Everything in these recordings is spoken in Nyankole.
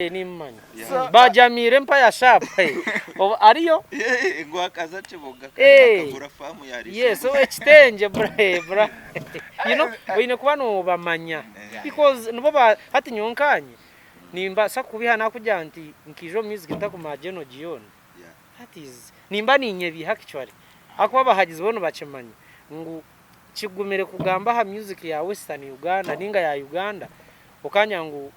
Nimumanya. Bajamiire empaya sharp. Obu ariyo. Ngu akaza Kiboga kandi Eh. akagura faamu yariisa. Yes, so ekitengye bra eh, bra. You know, oine kuba nobamanya because nibo ba hati nyowe nkanye nimbaasa kubiha nakugira nti nkaija omu music ntakumanya General Gion. Yeah. That is nimba ninyebiiha actually. Ahakuba abahagizi bo nibakimanya ngu kigumire kugamba aha music ya Western Uganda ninga ya Uganda okanya ngu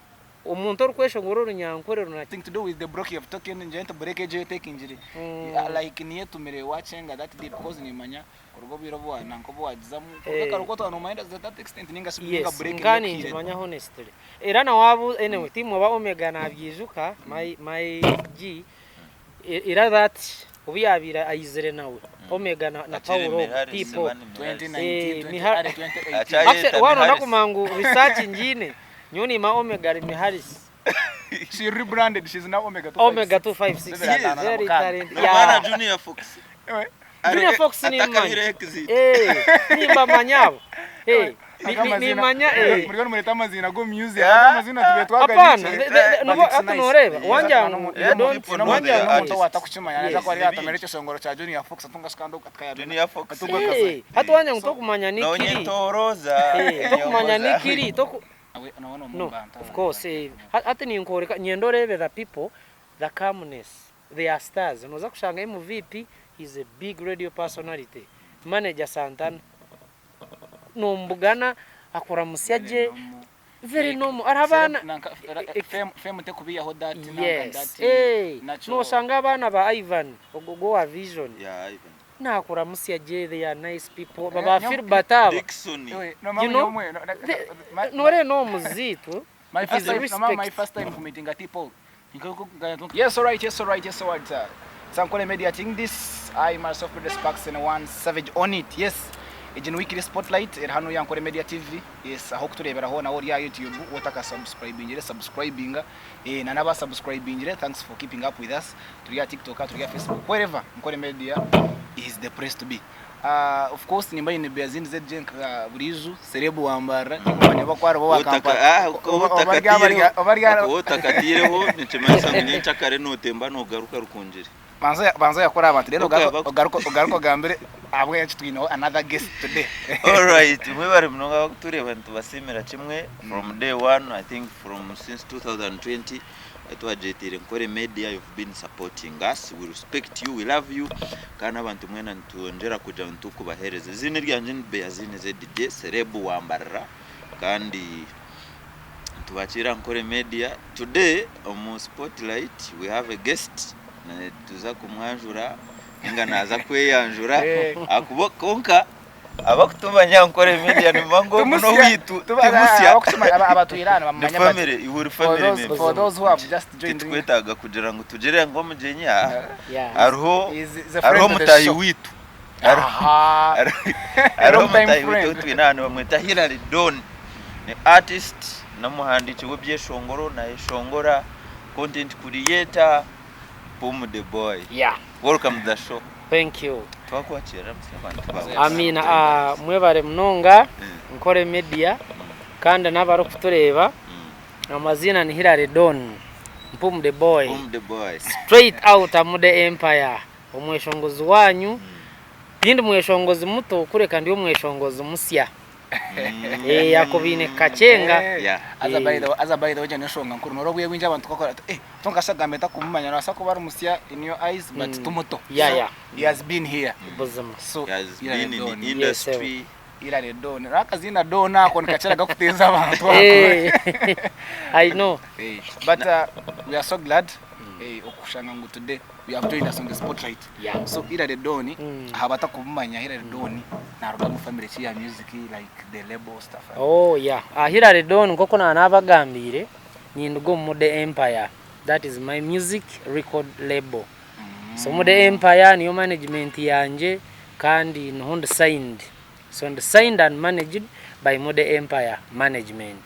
Omuntu orikweshongora orunyankore runa. Thing to do with the broke you've taken ngira nti break egyo oyetekingire like niyo etumire wakyenga that deep coz nimanya kuruga obwire obu nanka obu wagizamu kuruga kare oku otwara nomanya to that extent ninga shi Yes, break nka niyo ekuhire. ninkimanya honestly. Era na wabu anyway team oba Omega nabyijuka my my G era that obu yabaire ayizire nawe Omega na, na Akiri Paul Miharis, people bani Miharis. 2019 Eh, 20 Miha- early 2018 Akyayeta Actually, wano Miharis. ndakumanya ngu research ngiine nyowe niima Omega ari Miharis. She rebranded she's now Omega 256. Omega 256 Yes. very talented. Nomwana Yeah. Junior Fox. Ewe. Junior Fox nimumanya. Atakabire exit. Eh, nimbamanya abo. Eh, Aga amazina- nimanya eh. Muriyo nimureta amazina go music Yeah. aga amazina tube Hapana, twaganyikire. nubo But it's hati nice. noreeba Yes. wanja No, ngu no, you no, don't people no, know wanja their ngu omuntu artists. owatakukimanya naija Yes. kuba ari atamire ekyeshongoro kya Junior Fox atunga shikando atukayabina. Junior Fox. Atunga Eh, hati wanja ngu tokumanya nikiri. Nonyetoroza. Eh, tokumanya nikiri toku Nawe nawe No, nomubanta. of course. Eh, hati ninkworeka nyenda oreebe the people the calmness they are stars. Noza kushanga MVP he's a big radio personality. Manager Santana nomubugana akuramusya gye very normal. Hariho abaana Fame tekubihaho that nanka Yes. that Eh, natural. noshanga abaana ba Ivan ogwo ogwo owa Vision Yeah, Ivan. nakuramusya gye they are nice people. Eh, Baba nyo- Philbert aba. Dickson. Ewe, no, mama You know, nyomwe, no, na- my- Noreeba n'omuziitu My it first is time, no, mama, my respect. first time kumeetinga T-Paul. Yes, all right, yes, all right, yes, all right. Sankole Media thing this. I myself with the Sparks and one Savage on it. Yes. Egi ni weekly spotlight eri hanu ya Nkore Media TV. Yes, aho kutureberaho naho ori aha YouTube otaka subscribingire subscribinga. Eh, na naba subscribingire thanks for keeping up with us. Turi aha TikTok, turi aha Facebook, wherever Nkore Media is the place to be. Of course nimba nyine Beazin ZJ nka buriijo celeb wa Mbarara tinkumanya oba ku aribo owa Kampala oba ari Obu otakatiireho nikimanyisa ngu nyenkyakare notemba nogaruka Rukungiri. Banza oyakore abantu then ogaruke ogambire ahabw'enki twineho another guest today. Alright, mwebare munonga abakutureeba nitubasiimira kimwe from day one I think from since 2020 Twagyeteire Nkore Media you've been supporting us, we respect you, we love you kandi abantu mwena nitwongyera kugira ngu nitukubahereza. Eiziina eryangye ni Beazine ZJ Celeb wa Mbarara kandi nitubakiira Nkore Media. Today omu spotlight we have a guest nituza kumwanjura ninga naaza kweyanjura ahakuba kwonka Abakutumanya Nkore Media nibamanya ngu ogu n'owaitu timusya. Ni family, iwe ori family member. Titukwetaaga kugira ngu tugire ngu omugyenyi aha. Hariho hariho mutaahi waitu. Hariho mutaahi waitu ou twine aha nibamweta Hillary Don. Ni artist, n'omuhandiiki w'ebyeshongoro, naayeshongora, content creator, Boom the boy. Welcome to the show. Thank you. Twakwakira musya abantu bawe. Amiina ah, mwebare munonga Nkore Media kandi n'abarikutureeba amaziina ni Hillary Don Mpum the boy Boom the boy. straight out Mude Empire omweshongozi wanyu tindi mweshongozi muto kureka ndi omweshongozi musya Eh, ako baine kukakyenga. Eh, Yeah. Aza by the aza by the way n'enshonga nkuru nora obwiire bwingi abantu tukakora tuti eh tonkashagamba ntakumumanya nabasa kuba ari musya in your eyes but tumuto. Yeah, So, yeah. He has been here. Buzima. So He has Hillary been in Don. the industry. Hillary Don. Rero akaziina Don ako nikakira gakuteeza abantu ako. Eh, I know. Eh, but we are so glad eh, okushanga ngu today you have joined us on the spotlight. Yeah. So Hillary Don aha batakumumanya Hillary Don naruga mu family ki ya music like the label stuff. Oh yeah. Hillary Don nk'oku nanabagambiire ninduga omu Mude Empire that is my music record label. So Mude Empire niyo management yangye kandi niho ndi signed. So ndi signed and managed by Mude Empire management.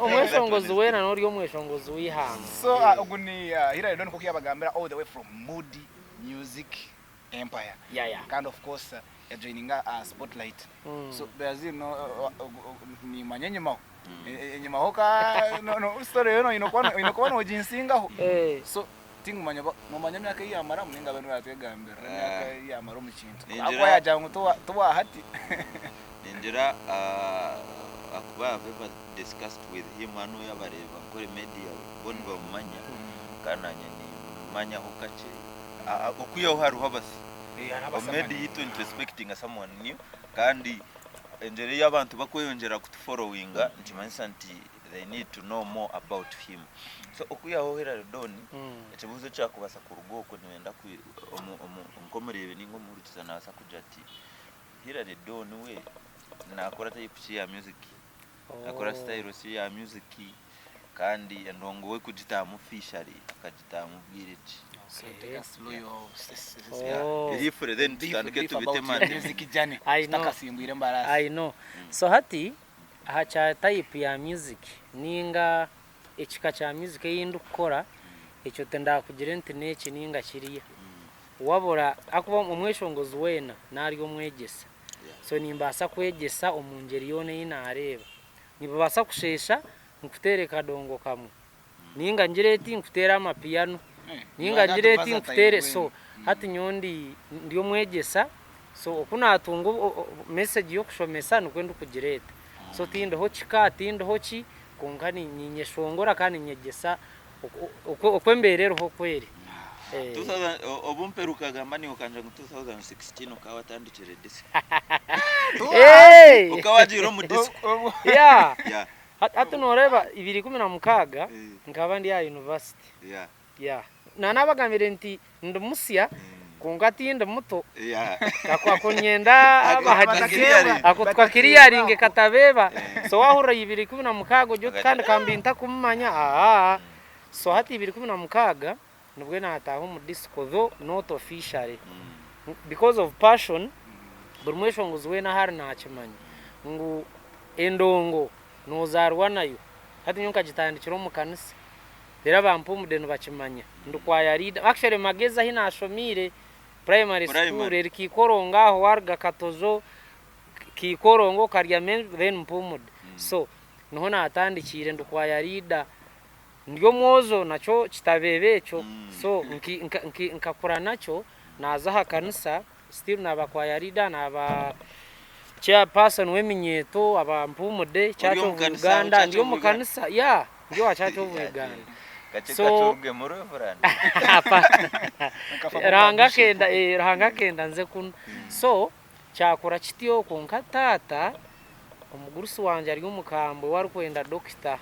Omweshongozi weena n'ori omweshongozi w'eihanga. So ogu ni Hillary Don nk'oku yabagambira all the way from Moody Music Empire. Yeah, yeah. Kandi of course yajoininga Spotlight. So Brazil no nimanya enyimaho. Enyimaho ka no no story yoona oine kuba oine kuba noginsingaho. So tinkumanya oba nomanya emyaka ei yamaramu ninga abe niwe yatwegambirira emyaka ei yamara omu kintu. Ahakuba yagira ngu tiwa hati. Ningira ahakuba I have ever discussed with him hanu yabareeba Nkore media bo nibamumanya kandi nanye nimmanyaho kakye okwihaho hariho abasya. Omu media itwe nitu expectinga someone new kandi Engyero ei abantu bakweyongyera kutuforowinga nikimanyisa nti they need to know more about him. So okwihaho Hillary Don, ekibuuzo ekyakubaasa kuruga okwo niinyenda nk'omureebi nainga omuhurikiza naabaasa kugira ati Hillary Don we naakora type ki ya music? Naakora style ki ya music? Kandi endongo we kugitaamu officially akagitaamu bwire ki? So take us through your Oh. Briefly then brief, tutandike brief about your tubitemane. music journey I know. tutakasimbwire embaraasi. I know. So hati aha kya type ya music ninga ekika kya music ei ndikukora ekyo tindakugire nti n'eki ninga kiriya. Wabura ahakuba omweshongozi weena nari omwegyesa. So nimbaasa kwegyesa omu ngyeri yoona ei naareeba. Nibabaasa kusheesha nkuteere kadongo kamwe, ninga ngire eti nkuteere amapiano, ninga ngire eti nkuteere so hati nyowe ndi ndi omwegyesa so oku naatunga message y'okushomesa nikwo ndikugireeta. So tindiho kika, tindiho ki, kwonka ninyeshongora kandi ninyegyesa oku embeera eriho oku eri. Obu mperuka gamba naiwe okanga ngu 2016 okaba watandikire disco. Okaba wagiire omu disco. Yeah. Hati noreeba 2016 nkaba ndi aha university. Yeah. Nanabagambire nti ndi musya kwonka tindi muto. Ako niinyenda abahagizi ako tukakiriyaringe katabeeba. So waahurira 2016 ogire oti kandi ka mbe ntakumumanya aa. So hati 2016 nibwe naataaha omu disco though not officially because of passion buri mweshongozi weena ahu ari naakimanya ngu endongo noozaarwa nayo. Hati nyowe nkagitandikira omu kanisa reero abampumudde nibakimanya ndi choir leader actually Magezi ahi naashomiire primary school eri Kikorongo aho waaruga Katojo Kikorongo Karyamendwa then Mpumudde so niho naatandikiire ndi choir leader. Ndi omwojo nakyo kitabeeba ekyo so nkakura nakyo naaza aha kanisa still naaba choir leader naaba chair person w'eminyeeto aba Mpumude church of Uganda ndi omu kanisa yeah ndi owa church of Uganda so Ruhanga akenda nze kunu so kyakura kityo kwonka taata omugurusi wangye ari omukambwe we arikwenda doctor.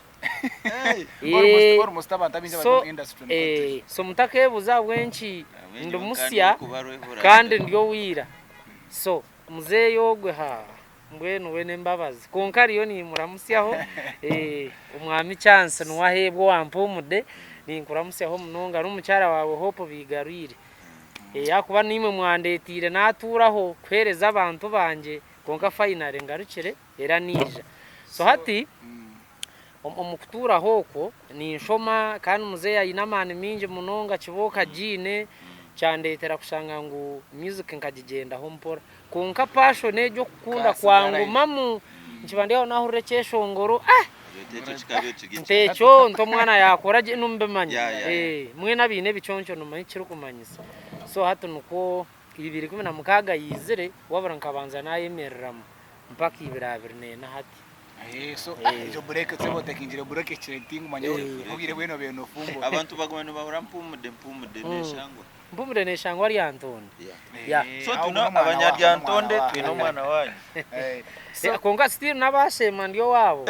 So mutakeebuza ahabw'enki ndi musya kandi ndi owa ira. So muzeeyi ogwe haa mbwenu we n'embabazi kwonka ariyo niimuramutsyaho omwami Chance niwe aheebwa owa Mpumude ninkuramutsyaho munonga n'omukyara waawe Hope Bigarwire ahakuba niimwe mwandeeteire naatuuraho kuheereza abantu bangye kwonka finally ngarukire. Era naija. So hati omu kutuuraho okwo ninshoma kandi muzeeyi aine amaani maingi munonga kibooka agiine kyandeetera kushanga ngu music nkagigyendaho mpora. Kwonka passion egyo okukunda kwangumamu nkiba ndi aho nahurira ekyeshongoro ah! Nti ekyo nti omwana yaakora gye nimbimanya. Mbwenu abaine ebiconco nimumanya eki kirikumanyisa. So hati nikwo 2016 yaizire wabura nkabanza nayemereramu. Mpaka ibiri abiri n'ena hati. So egyo break twaba otakingire break ekiro tingumanya obwire bwena obaire nofumbura. Abantu baguma nibahurira mpumude mpumude neshangwa. Mpumude neshangwa Lyantonde. Yeah. So twine abanyaryantonde twine omwana wanyu. Kwonka still n'abasheema ndi owaabo.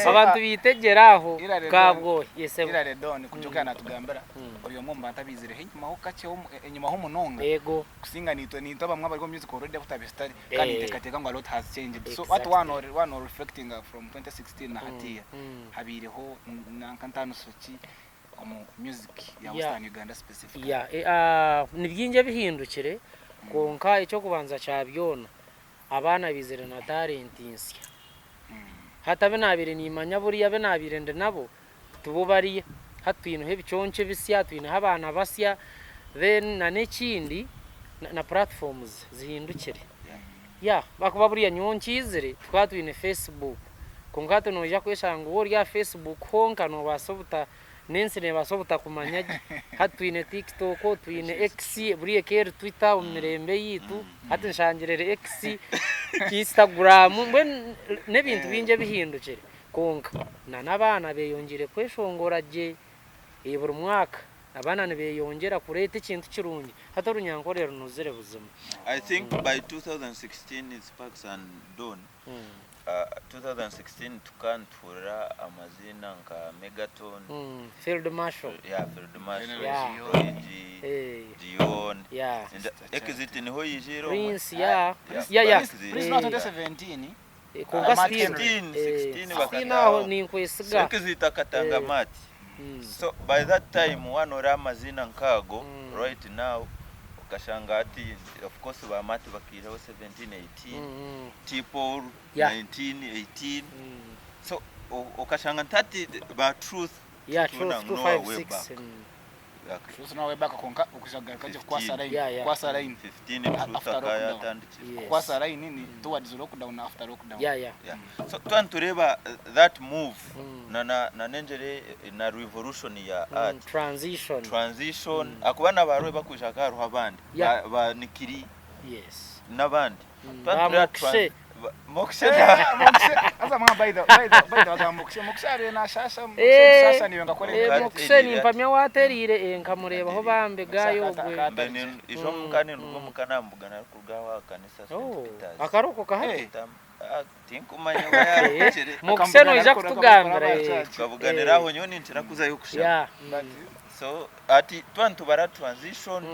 Abantu bitegyere aho kabwohi. Yes sebo. Hillary Don kugira natugambira ori omwe omu bantu abaizireho enyimaho kakye enyimaho munonga. Yego. Kusinga nitwe nitwe abamwe abari omu music already abu twabaire tutari kandi ninteekateeka ngu a lot has changed so hati waaba waaba no reflectinga from 2016 na hatiiya habaireho nanka ntaaniso ki omu music ya western Uganda specifically? Yeah, ni bingi ebihindukire kwonka eky'okubanza kya byona abaana baizire na talent nsya. Hati abu naabaire niimanya buriya abu naabaire ndi nabo tibo bariya. Hati twineho ebiconco ebisya, twineho abaana basya then na n'ekindi na platforms zihindukire. Yeah ahakuba buriya nyowe nkiizire tukaba twine Facebook. Kwonka hati noija kweshanga ngu waaba ori aha Facebook honka noobaasa obuta, n'ensi neebaasa obutakumanya gye. Hati twine TikTok, twine X, buriya ekaba eri Twitter omu mirembe eyaitu, hati nshangire eri X, Instagram, mbwenu n'ebintu bingi ebihindukire. Kwonka na n'abaana beeyongyeire kweshongora gye buri mwaka. Abaana nibeyongyera kureeta ekintu kirungi. Hati Orunyankore runuzire buzima. I think by 2016 Sparks and Don 2016 tukaba nituhurira amaziina nka Megaton, Field Marshal, yeah, Field Marshal, Yeah. Roy G, Dion, Yeah. Exit niho yijiire omwe. Prince, yeah. Yeah, Yeah, yeah. Prince, Prince Eh. no 2017 Kwonka Ah, still, 16, 16 16 bakataho. aho ninkwesiga. Exit akatanga Eh. Matt. So by that time waaba noreeba amaziina nk'ago right now okashanga hati of course ba Matt bakaihaho 17, 18, T-Paul 19, 18 so okashanga nti hati ba Truth Yeah, tituboona Truth ngu n'owa way 256. back. Truth n'owa way back kwonka okuza kugaruka gye kukwasa line Yeah, yeah. kukwasa line 15 Truth After akaba lockdown. yatandikire. Yes. Kukwasa line ni towards lockdown na after lockdown. Yeah, yeah. Yeah. So twaba nitureeba that move Mm. na na na n'engyeri na revolution ya art Transition. transition akuba na ba Roy bakwija hakaba hariho abandi Yeah. ba, ba Nikiri Yes. n'abandi Ba Twaba nitureeba Mokshe. Mokshe na Mokshe aza mwa by the by the by the bagamba Mokshe Mokshe ari nashasha Mokshe Eh, nshasha niyo ngakora Eh, Kati Mokshe erire nimpamya wateriire eh, nkamureebaho bambi gayo Mokshe ogwe. Mbe ni ijo omuka ninduga omuka nambugana arikuruga aho aha kanisa St. Oh, Peters. akarokoka hati. Eh. Ah, tinkumanya oba yarokokire. Mokshe noija kutugambira. eh. Tukabuganira aho nyowe ninkira kuzayo kushaba. Yeah. So ati twaba nitubara transition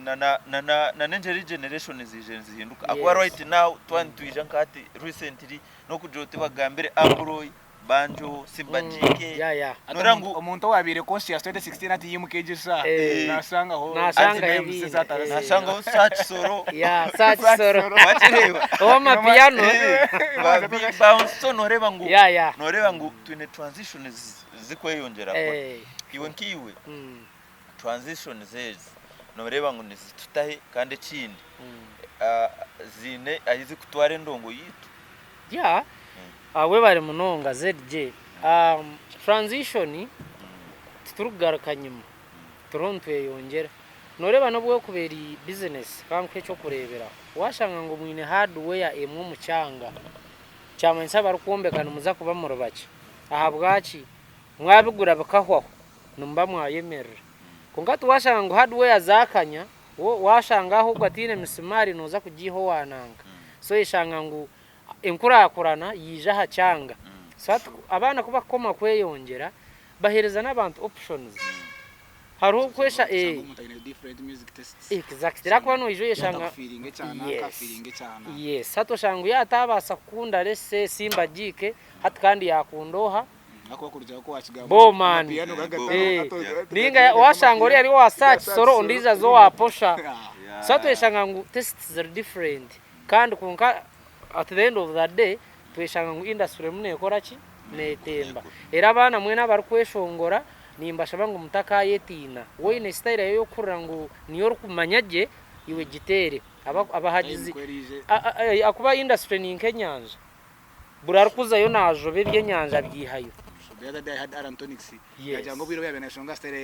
na na na na na n'engyeri generation ziije nizihinduka. Akuba Yes. right now twaba nitwija nka hati recently n'okugira oti bagambire Ambroy, Banjo, Simba Jike. Yeah, yeah. Noreeba ngu Omuntu owabaire conscious 2016 ati yimuka egyo eshaaha Eh. nashangaho Nashanga ati ebindi. names ezatara- Eh. nashangaho Sakisoro. Yeah, Sakisoro. Wakireeba? Ow'amapiano. Eh, ba Big Bounce so noreeba ngu Yeah, yeah. noreeba ngu twine transitions zikweyongyera Eh. iwe nk'iwe transitions ezi noreeba ngu nizitutahe kandi ekindi ziine ahi zikutwara endongo yaitu. Yeah. Webare munonga ZJ. Transition titurikugaruka nyima. Turiho nitweyongyera. Noreeba n'obu ekuba eri business ka nkuhe eky'okureeberaho. Washanga ngu mwine hardware emwe omu kyanga, kyamanyisa abarikwombeka nimuza kuba muri bakye. Ahabwaki? Mwabigura bikahwaho, nimuba mwayemerera. Kwonka tiwashanga ngu hardware zakanya, washanga ahobwe ataine misimaari noza kugiiha owananka. So oyeshanga ngu enkurakurana yaija aha kyanga. So hati abaana kubakukoma kweyongyera, baheereza n'abantu options. Hariho okwesha Osanga eh, omuntu aine different music tastes. Exactly. Ahakuba noija oyeshanga Yatakufiiringa ekyana, Yes. akafiiringa ekyana. Yes. Hati oshanga ngu yaatabaasa kukunda lese Simba Jike, hati kandi yakunda oha? Ahakuba kurugiirira oku wakigamba, Bowman. amapiano gagatano, Eh. gato- Ninga washanga ori ari owa Search Solo, ondiijo aza owa Posha. Ah. So hati oyeshanga ngu tastes ziri different. Kandi kwonka at the end of the day tweshanga ngu industry erimu nekora ki? Netemba. Era abaana mwena abarikweshongora nimbashaba ngu mutakayetiina. Woine style yawe ey'okuhurira ngu niyo orikumanya gye, iwe giteere. Abahagizi Time ku eriije. Ahakuba industry ni nk'enyanja. Buri arikuzayo naajoba eby'enyanja abyihayo. The other day I had Aaron Tonics. Yes. Yagira ngu obwire obu yaabaire naashonga style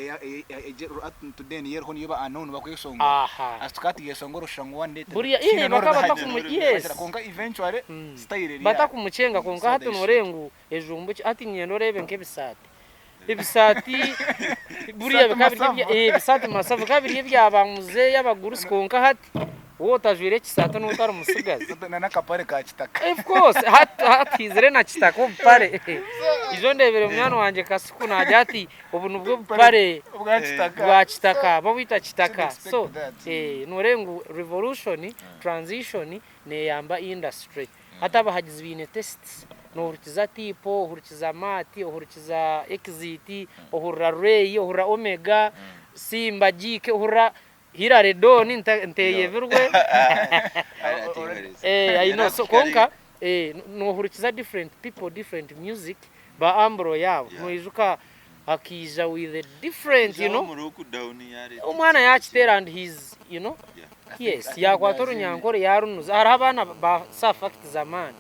egye up to then yeriho niyo ba unknown bakweshonga. Aha. As tukaba tugyeshonga orushusha ngu one day Buriya tihaine eh, n'ori bakaba bahari. yes. Kwonka eventually style eri Batakumucenga kwonka So hati they noreeba ngu ejumbuki hati niinyenda oreebe nk'ebisaati. Ebisaati buriya Bisaati bikaba biri masavu. eh, ebisaati masavu bikaba biri ebya ba muzeeyi abagurusi kwonka hati waaba otajwaire ekisaati nooba otari mutsigazi. Na n'akapare ka kitaka. Of course hati hati haizire na kitaka obupare. Ijo ndeebire munywani wangye Kasuku naagira ati obu nibwo bupare Obwa kitaka. bwa kitaka babwita kitaka. Shouldn't So expect that. eh, nooreeba ngu revolution, transition neeyamba industry. Hati abahagizi baine tastes, noohurikiza Tipo, ohurikiza Matt, ohurikiza Exit, ohurira Ray, ohurira Omega, Simba Jike, ohurira Hillary Don nteyebirwe. Eh, I know. So kwonka eh, noohurikiza different people, different music, ba Ambro yaabo. Noijuka akaija with a different, you know. Omwana yakiteera and he's, you know, yes, yakwata orunyankore yarunuza. Hariho abaana ba Sir Fact Zaman.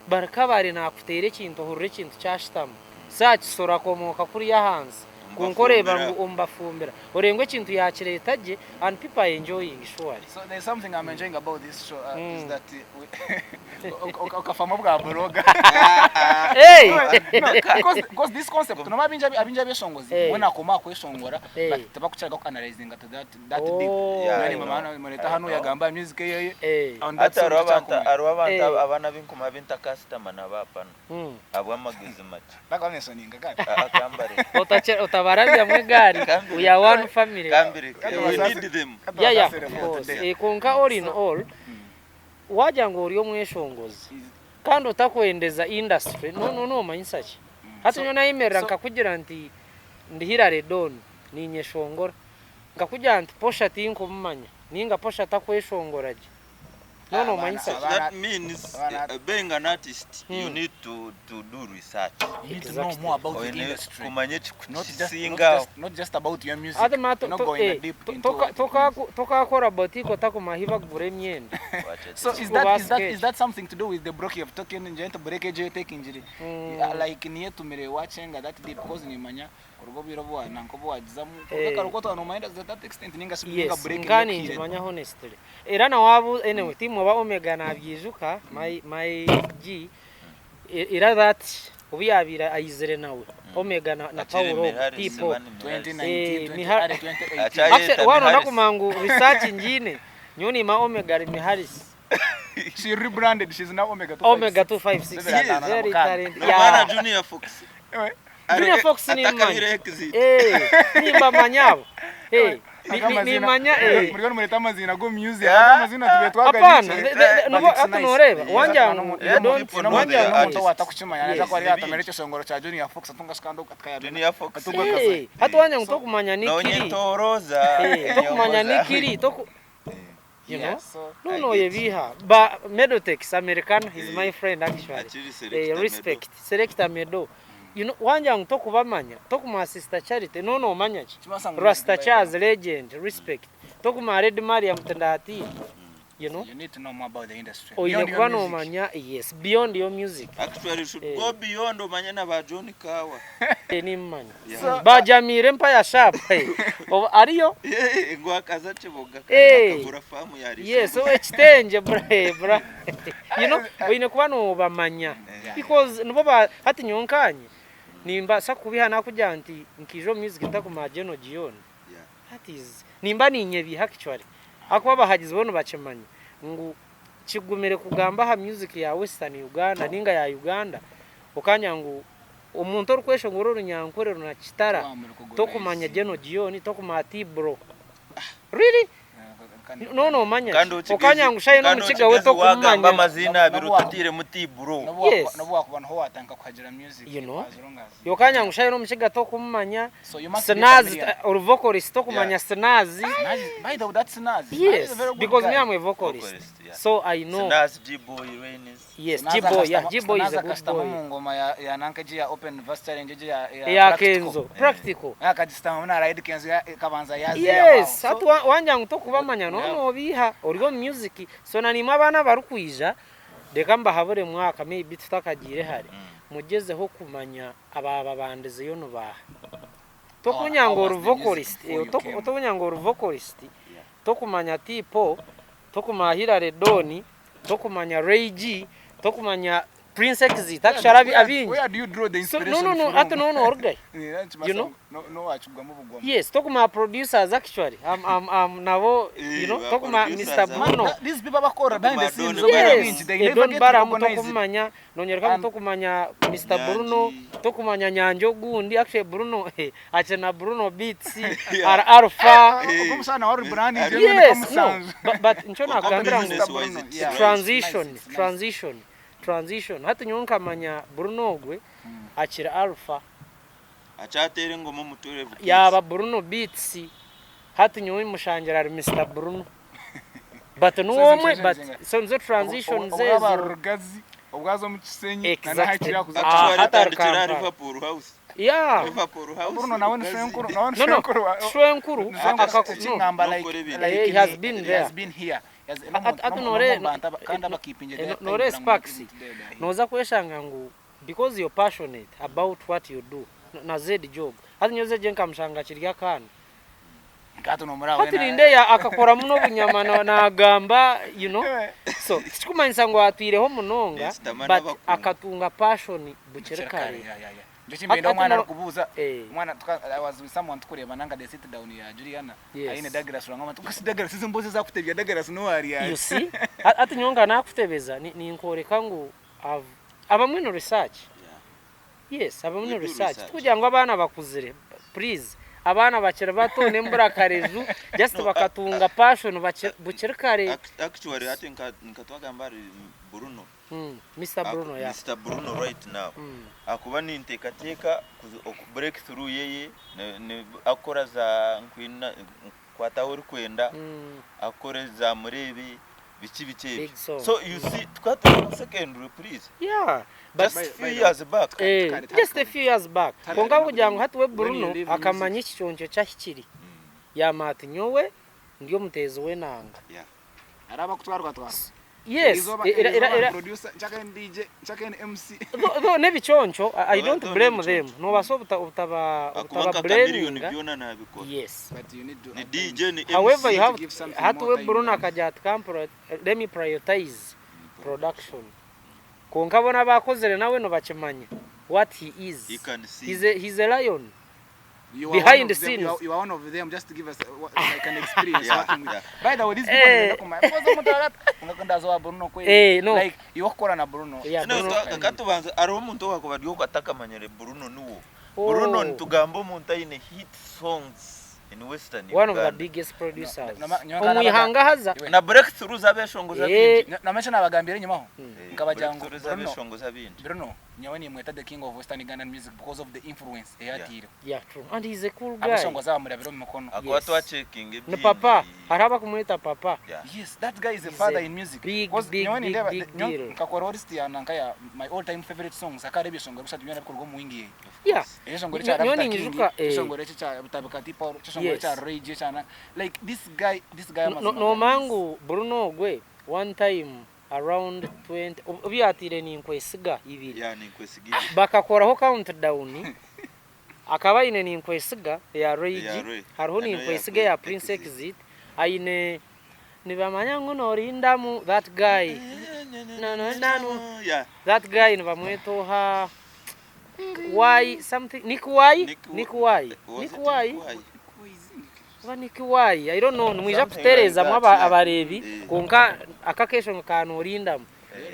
Barikabare nakuteera ekintu ohurira ekintu kyashutama. So aha kisoro akomooka kuriya ahansi. Kwonka oreeba ngu omubafumbira. Oreeba ngu ekintu yakireeta gye and people are enjoying surely. So there's something I'm enjoying about this show is that okafamu obwa blogger. Hey! No, because this concept noba abingi abingi abeshongozi Hey. mbwenu akoma akweshongora Hey. but tibakukiraga ku analyzinga to that that deep. Oh. Yeah, Mbwenu I know. mama mureta I hanu know. yagamba music eyeye Hey. on that Hati song hariho abantu tukyakumanya. hariho abantu Eh. abaana b'inkuma ab'intakasitama nabo apana abw'amagezi makye. Bakamentioninga kandi. Akambare. Otabarabyamu egaari we are one family. Kambire. We need them. Yeah, yeah, of course. Eh, kwonka all in all wagira ngu ori omweshongozi kandi otakwendeza industry no no nomanyisa ki? Hati nyowe nayemerera nkakugira nti ndi Hillary Don ninyeshongora nkakugira nti Posha tinkumumanya ninga Posha takweshongora gye. No nomanyisa ki? That means being an artist you need to to do research. You need to know more about the Oine industry. kumanya Not just, not ekikukisingaho. just, not just about your music. Ati ma You're not going deep into what it means. tokakora boutique otakumanya ahi bakugura emyenda. So is that is that is that something to do with the break you've taken nje nti break ejo taking like niye tumire wachenga that deep because nimanya kuruga obwire obu wa nanka obu wagizamu kuruga Eh. kare oku otaba nomanya to that extent ninga shi ninga Yes, break nka niyo ekuhiire. ninkimanya honestly. Era na wabu anyway team oba Omega nabyijuka my my G era that obu yabaire ayizire nawe Omega na, na Akiri Paul ogu Miharis, Tipo. bani Miharis. 2019 Eh, 20 Miha- early 2018. Acha- Actually, Ayeta wano Miharis. nakumanya ngu research ngiine nyowe niima Omega ari Miharis. She rebranded she's now Omega 256. Omega 256. Yes. Very Yes. talented. Nomwana Yeah. Junior Fox. Ewe. Junior Fox Atakabire nimumanya. exit. Eh, nimbamanya abo. Eh, Aga amazina- nimanya eh. Muriyo nimureta amazina go music aga amazina tube Hapana, twaganiche. nubo hati noreeba wanja ngu Yeah, you don't people know wanja their ngu artists. omuntu watakuchimanya naza Yes. kuba yatamira ekishongoro kya Junior Fox atunga shikando atukayabina. Junior Fox. Atunga kaza. Eh, hati wanja ngu tokumanya nikiri. Nonyetoroza. Eh, tokumanya nikiri toku you know Yeah, so no I no get yebiha ba Medotex American he's Eh, my friend actually. Akiri Eh, selector respect selector Medo. You know wanja ngu tokubamanya tokuma sister Charity no no omanya ki Chimasa ngu Rasta music Charles legend respect tokuma Red Mariam tendati you know You need to know more about the industry. oine Beyond your kuba music. nomanya yes beyond your music. Actually you should Eh. go beyond omanye na ba John Kawa. Eh, nimumanya Yeah. So- bajamiire empaya sharp eh. Obu ariyo Yeah, ngu akaza Kiboga Eh. akagura famu ya yes so ekitengye bra eh, bra you know oine kuba nobamanya Yeah. because nibo ba hati nyowe nkanye nimbaasa kubiha nakugira nti nkiija omu music ntakumanya Geno Gion Yeah. that is nimba ninyebiha actually ahakuba abahagizi bo nibakimanya ngu kigumire kugamba aha music ya western Uganda ninga ya Uganda okanya ngu omuntu orikweshongora orunyankore runakitara tokumanya Geno Gion tokumanya T-Bro really no nomanya Kandi okanya ngu shayi n'omukiga we wagamba tokumumanya amazina abiri Nobu- otatiremu T-Bro. Yes. Nobu wakuba niho watandika kuhagira music. You know? as long as- yokanya ngu shayi n'omukiga tokumumanya So you must be Snazi familiar. ori vocalist tokumanya Yeah. Snazi Snazi, by the way, that's Snazi. Snazi yes is a very good because guy. me I'm a vocalist, Vocalist, yeah. so I know Snaz, G-Boy, Raines. yes Snazi G-Boy yeah akasitama- G-Boy is Snazi a good akasitama boy mu ngoma ya ya nanka egi ya open verse challenge egi ya ya ya practical. Kenzo practical Akagisitama na Ride Kenzo ya kabanza yaziya. yes hati wanja ngu tokubamanya no Yeah. nobiha ori omu music so na nimwe abaana abarikwija reka mbahabure mwaka maybe tutakagiire hare mugyezeho kumanya abababandizeyo nibaaha tokunya ngu How ori was the music vocalist before you came? tokunya ngu ori vocalist tokumanya Tipo tokumanya Hillary Don tokumanya Ray G tokumanya Prince Exit actually abingi Where do you draw the so inspiration no no no from? hati no no orugayo Yeah, You know? No no wachugwamu bugwamu. Yes, talking producers actually. I'm nabo, you know, Eh, talking producers, Mr. ah. Bruno. These people bakora behind the Don scenes. Barham. Yes, They eh, never Don get Barham recognized. tokumanya, nonyereka And- tokumanya Mr. Nyangi. Bruno, tokumanya Nyanjo gundi actually Bruno eh achena Bruno Beats, Yeah. Ar Alpha. Eh, Omusana wari brand Yes, no. But ncho Okambe nakugambira ngu business wise, it's Yeah. right. transition, Nice, it's nice. transition, transition. Hati nyowe nkamanya Bruno ogwe akira Alpha. Achateera engoma omu 12 kids. Yaba Bruno Beats hati nyowe mushangira ari Mr Bruno but nuwomwe So but transition so nizo transition Obwaba zezo Rugazi, obwazo omu Kisenyi, Exactly. na nahakiri kuza. Ah, Actually, hati ari atandikira Kampala. Liverpool House. yeah Liverpool House. Bruno nawe ni Rugazi. Shwenkuru, nawe ni no no Shwenkuru. Shwenkuru Shwenkuru, no Chingamba No like kore like Eh, he has been he there. has been here. Hati noreeba Sparks, noza kweshanga ngu because you're passionate about what you do na Zed Job, hati nyowe Zed nkamushanga akiri akaana, hati nindeeba akakora muno obunyama nagamba you know, so tikikumanyisa ngu atwireho munonga but akatunga passion bukiri kare. Nikyo kimbaire omwana arikubuuza omwana I was with someone tukureeba nanka the sit down ya Juliana aine Douglas Rwanga abantu kasi Douglas ezo emboozi ezi akutebya Douglas n'owu ari You see hati nyowe nka nakutebeza ninkworeka ngu abamwe ni research yes abamwe ni research tikugira ngu abaana bakuzire please abaana bakiri bato n'emburakareju just bakatunga passion bukiri kare. Actually hati nka twagamba ahari Bruno Mister Bruno ya. Mister Bruno right now akuba nintekateka break through yeye akukora za nkwata ahu orikwenda akukore za mureebe biki biki ebyo so you see tukaba turi omu secondary please yeah just few years back just a few years back kwonka kugira ngu hati we Bruno akamanya ekiconco kyahikire yamanya ati nyowe ndi omuteezi w'enanga. Hariho abakutwarwa twarwa. Yes, Erizooba era era erizooba era producer nchaka ni DJ nchaka ni MC. Though n'ebiconco I Though don't though blame them n'ebiconco. nobaasa obuta obutaba Akuba obutaba nka Chameleone blaminga byona nabikora. yes. But you need to Ni at times DJ ni However MC. you to have give something hati more we time Bruno than akagira ati kampura let me prioritize production kwonka bona abakozire nawe nibakimanya what he is. He can sing. He's a, he's a lion. You are one Behind of them, scenes. you are one of them just to give us like an experience Yeah, working with. yeah. By the way, these people Eh. nibenda kumanya. Because omuntu arata ungakundaza wa Bruno kweli. Eh, no. Like iwe kukora na Bruno. Yeah, No, Bruno. katubanza hariho omuntu owakuba ari okwo atakamanyire Bruno niwo. Oh. Bruno nitugamba omuntu aine hit songs in Western One of the Uganda. biggest producers. No, no, no, Omu ihanga haza. Iwe. Na breakthroughs abeshongoza Eh. bingi. Namesha nabagambira enyimaho. Eh, Nkabagira ngu breakthroughs Bruno abeshongoza bingi. Bruno nyowe nimweta the king of Western Ugandan music because of the influence eyatiire. Yeah, true. And he's a cool guy. Abashongozi abamurabire omu mikono. Akuba Yes. twacekinga Ni ebyingi. papa. Hariho abakumweta papa. Yeah. Yes, that guy is a He's father a in music. big, Because big, nyowe big, nindeeba big nyowe deal. nkakora list ya nanka ya my all time favorite songs akaba ari ebyeshongoro bishatu byona bikorwa omu wingi ye. Yeah. Ekyeshongoro Nyowe ekya Rafta King, ninyijuka eh, ekyeshongoro ekyo ekya Butabika T Paul, ekyeshongoro Yes. ekya Ray G ekya na like this guy this guy amazima Noomanya ga ngu Bruno ogwe one time around 20 obu yaataire Ninkwesiga ibiri Yeah, Ninkwesiga ibiri. bakakoraho count down akaba aine Ninkwesiga eya Ray Eya G, Ray. hariho Na n'eya Ninkwesiga eya Prince Exit. Exit, aine Nibamanya ngu noorindamu that guy no no no Yeah. that guy nibamweta oha Why something Nick Why Nick Nick Why Was Nick it Why Nick Why? oba Nick Why I don't know nimwija Something like kutereezamu that, aba yeah. abareebi Eh. kwonka aka akeshongo ka noorindamu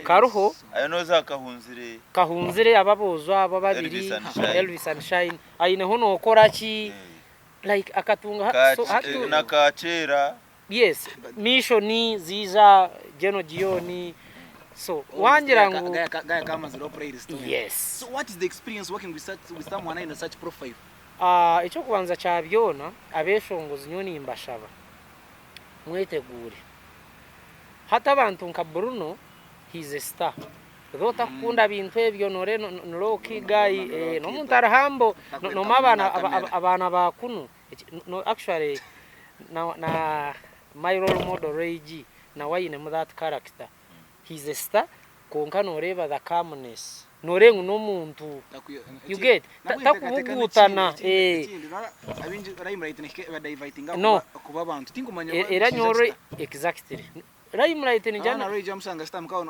kariho Ayo noza akahunzire kahunzire aba aboojo abo ababiri Elvis and Shine. Elvis and Shine aineho nookora ki Eh. like akatunga so hatu na kakyera yes mission ziija General Gion so wangira ngu Gaya kamazire playlist. yes So what is the experience working with such with someone in such profile? Ah, ekyokubanza kya byona abeshongozi nyowe nimbashaba mweteguure hati abantu nka Bruno he is a star though otakukunda bintu ebyo nore ni low key guy eh, n'omuntu ari humble noma abaana abaana ba kunu no actually na na my role model Ray G nawe ainemu that character he is a star kwonka noreeba the calmness noreeba ngu n'omuntu you get takubuguutana eh no era nyowe exactly Limelight nijana na Ray jamusanga star mukawo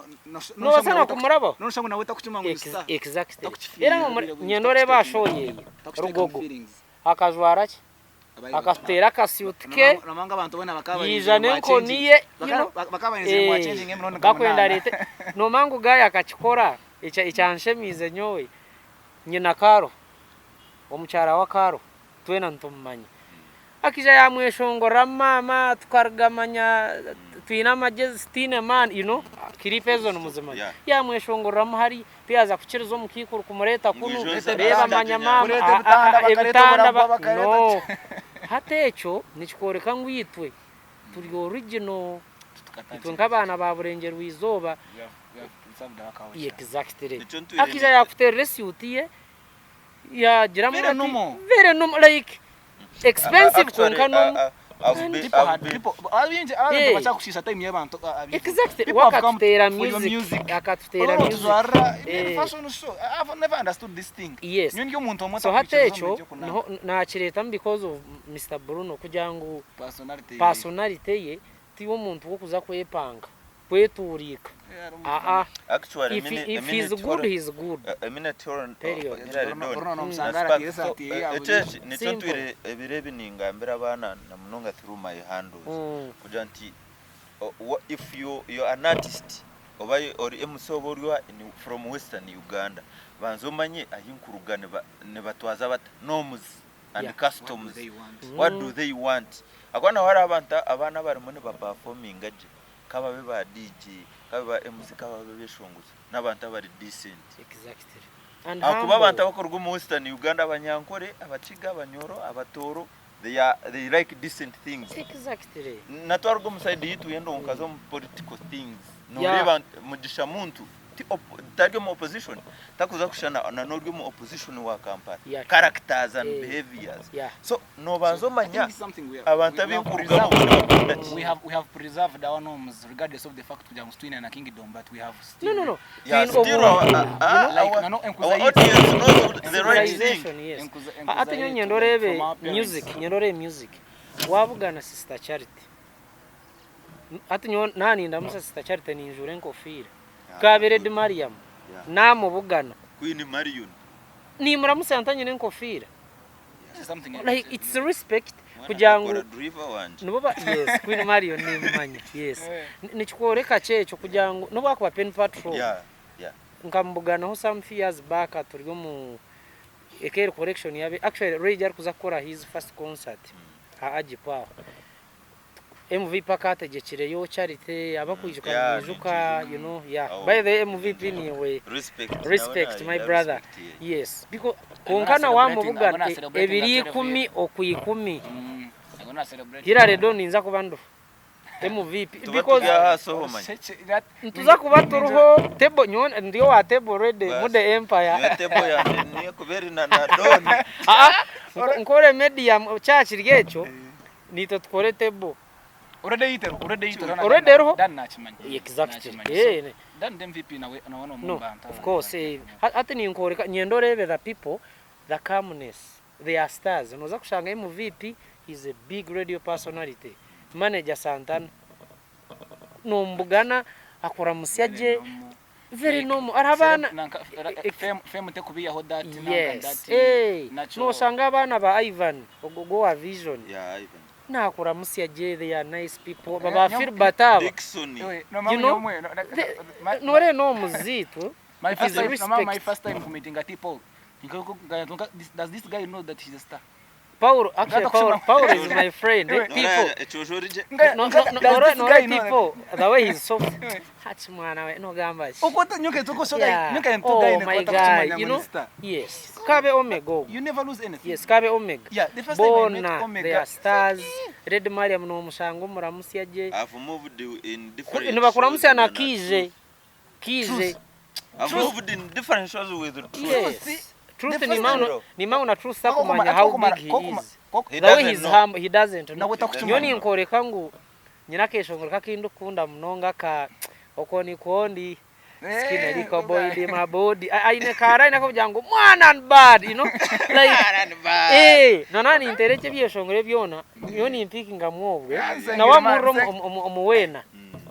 nobaasa na kumurabaho noshanga nawe takuchuma ngu star exactly era nyenda oreeba aha show yeye Rugogo akajwara ki akatuteera akasuit ke yaija n'enkoni ye you know eh, bakwenda areete nomanya ngu guy akakikora ekyanshemiize nyowe nyina Karo omukyara wa Karo twena nitumumanya Akaija yamweshongorera maama tukaruga manya twine amagyezi tutaine maani you know clip ezo nimuzimanya Yeah. yamweshongoreramu hari tiyaza kukiriza omukaikuru kumureeta kunu Ngu ijo reeba manya maama Kureeta ebitanda, bakareeta ebitanda oburagwa, bakareeta no hati ekyo nikikworeka ngu itwe turi original itwe nk'abaana ba burengyerwa izooba exactly Nikyo ntwire akaija yakuteerera esiuti ye Yagiramu Very ati normal. very normal like expensive Actually, kwonka normal. I've And been, People I've had been, people abingi abantu Eh. bakyakushiisha time y'abantu Exactly. People have come Wakatuteera for your music. music. Akatuteera Olwo music. tujwarira Eh. fashion show. I've never understood this thing. Yes. Nyowe ndi omuntu omwe So hati atakwikiriza ekyo omu byo niho nakireetamu because of Mr Bruno kugira ngu personality. personality ye ti omuntu w'okuza kwepanga kwetuuriika. Aa actually, if, a he, minute, if a he's minute, good hold on. he's good. A minute, hold on. Period. Hillary Bruno- Don. Bruno Na nomusanga Spark, aratiire so, esaati ye ya ekyo buri- nikyo Simple. ntwire ebiro ebi ningambira abaana na munonga through my handles kugira nti if you are an artist oba ori MC oba ori from Western Uganda banza omanye ahi nkuruga nibatwaza bata norms and Yeah. customs What do they want? what do they want akuba naho hariho abantu abaana abarimu nibaperforminga gye kababe ba DJ kababe ba MC kababe beshongozi n'abantu abari decent Exactly. And akuba abantu humble. abakuruga omu Western Uganda abanyankore abakiga abanyoro abatoro they like decent things Exactly. natwaruga omu side yitu yenda omukazi omu political things Yeah. noreeba mugisha muntu ti tari omu opposition takuza kushushana na n'ori omu opposition wa Kampala Yeah. characters and Eh. behaviors Yeah. so nobanza I think omanya this is something we abantu we have ab'enkurugamu preserved. nibakunda ki We have preserved our norms regardless of the fact kugira ngu twine na kingdom but we have still No, no, no. Yeah, Twine still obu- Like, our, no, no, enkuza our yitu. audience knows the right thing. Civilization, yes. Enkuza Ate nyowe yitu, nyenda oreebe from our parents. music, nyenda oreebe music. Wabugana Sister Charity. Ati nyowe nanindamusa Sister Charity ninjuura enkofiira. Kabere Edi Mariam. Yeah. Namubugana. Queen Marion. Nimuramusa ntanyine enkofiira. This is something I- Like it's respect Mwana kugira ngu akora driver wanje. nibo ba yes Queen Marion nimumanya. Yes. Eh. Nikikworeka kyekyo kugira ngu nobwakuba Pen Patrol. Yeah. Yeah. Nkamubuganaho some few years back turi omu Ekeri collection yabe actually Ray ari kuza kukora his first concert ha Agipo aho. MVP akategyekireyo Charity abakwijuka Yeah, mwijuka nikijuka. you know yeah Oh. by the way, MVP niwe Respect. respect Nawe my na- brother respect, yeah. yes because I'm konka gonna na celebrating- I'm wamubugana gonna celebrating ebiri at 12 ikumi okwikumi I'm gonna celebrate. Hillary Don ninza kuba ndufu MVP Tuba because turi aha soho manya. ntuza kuba turiho table nyowe ndi owa table already Basi. mude empire Niyo table yange niyo kubera na Don. Ah, nkore media kyakiri ekyo nitwe tukore table Already yitero, already yitero. Already eriho? Dan nakimanya. Exactly. Nakimanya. Eh, So, Dan MVP nawe nawe no no mubanta. of course eh, hati ninkoreka nyenda orebe the people the calmness they are stars noza kushanga MVP is a big radio personality manager Santana nombugana akora gye very normal ari abaana Fame tekubiyaho that nanka yes that. eh natural. nosanga abaana ba Ivan ogwo gwo wa vision Yeah, Ivan. nakuramusya gye they are nice people Eh, baba nyo- Filbert aba Dickson. Ewe, no, mama You know, nyomwe, no, nore n'omuziitu My it first is time, no, mama, my respect. first time kumeetinga T-Paul. Does this guy know that he's a star? Paul actually Ngata Paul kusema- Paul is my friend eh, Ewe. people Ekyojo origye. no no no Does nore this nore guy know that- people the way he's soft hachi mwana we nogamba ki Okwata nyoka etoko Yeah. nyoka Oh entugaine my kwata guy kuchimanya you know ngo ni star. yes kabe omega ogwo You never lose anything. yes kabe omega Yeah, the first time I met bona Omega. they are stars Red Mariam nomushanga omuramusya gye I've moved in different nibakuramusya shows na na Kiije Kiije Truth. I've moved in different shows with Truth. yes truth The ni first mauna time- ni mauna truth Kokuma- takumanya how kokuma- big he kokuma- is kok- He the way doesn't he's know. humble he doesn't know Nawe takuchimanya. nyowe ninkoreka ngu nyina akeshongoro kakindi okunda munonga ka okwo nikwo ndi skin Eh, liko boy di my body aine kara aine kugira ngu mwana and bad you know like eh nona nintereke ebyeshongoro byona nyowe nimpikinga mwobwe Yeah, nawe amurira Sengere omuweena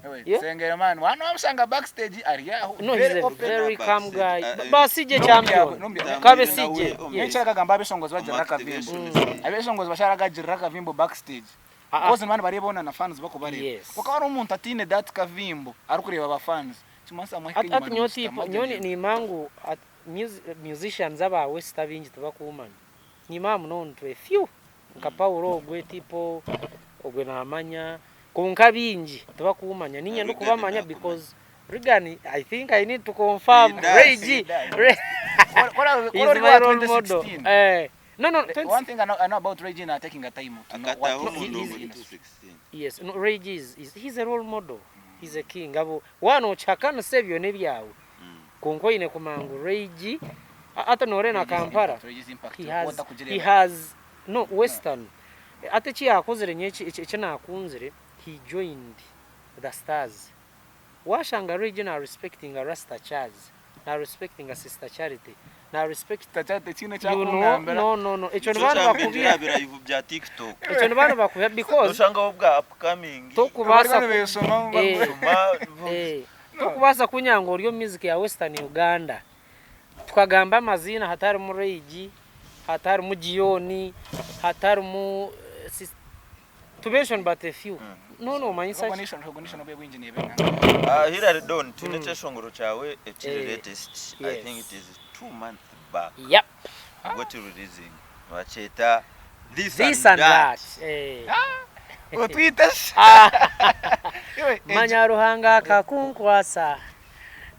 Ewe, Yeah. Sengere man, wano wamushanga backstage ari aho. no very he's a open. very calm guy Eh, basije no, champion no, no, kabe no, sije no, yes Nyoka kagamba abeshongozi bagira akavimbo. Activation. Abeshongozi basharagagirira akavimbo backstage. Ah, ah. Because mani barebona na fans bako bareba. Yes. Kuko hari omuntu atine that kavimbo ari kureba aba fans. Kimasa amahike At- ati nyowe tipo nyowe nimangu at musicians aba west abingi tibakumanya nimama muno ntwe few nka Paulo ogwe tipo ogwe namanya konka bingi tibakumanya ninye Regan ndikubamanya nakumanya. because Regan I think I need to confirm He does, Ray he G does. Ray is my role model eh no no The one thing I know about Ray G na taking a time to know Akataho what No, he- omundu he's- muri is 216. yes no Ray G is he's a role model he's a king abo wano chakana sebyo nebyawe konka oine kumangu Ray G ata nore na Kampala Ray G's impact. he has no western Hati eki yaakozire nyowe eki naakunzire, he joined the stars. Waashanga Ray G na respectinga Rasta Charles, na respectinga Sister Charity, na respect Sister Charity tihaine you know, ekyakungambira. no no no ekyo Nikyo nibaba kyambindira nibakubiha aha birayivu bya TikTok. ekyo nibaba nibakubiha because Noshanga bo bwa upcoming. tokubaasa Bariyo ku nibeshoma eh, Shoma, eh, tokubaasa kunya ngu ori omu music ya Western Uganda tukagamba amaziina hatarimu Ray G, hatarimu Gion, hatarimu eh, To mention but a few. No nomanyisa ki? Recognition, recognition obwe bwingi neeba enganga. Ah, Hillary Don, twine ekyeshongoro kyawe ekiri Eh, latest. I think yes. it is 2 months back. Yep. Ubwo releasing. Bakyeta This, This and and That. that. Eh. Otwite shi. Iwe, Manya Ruhanga akakunkwasa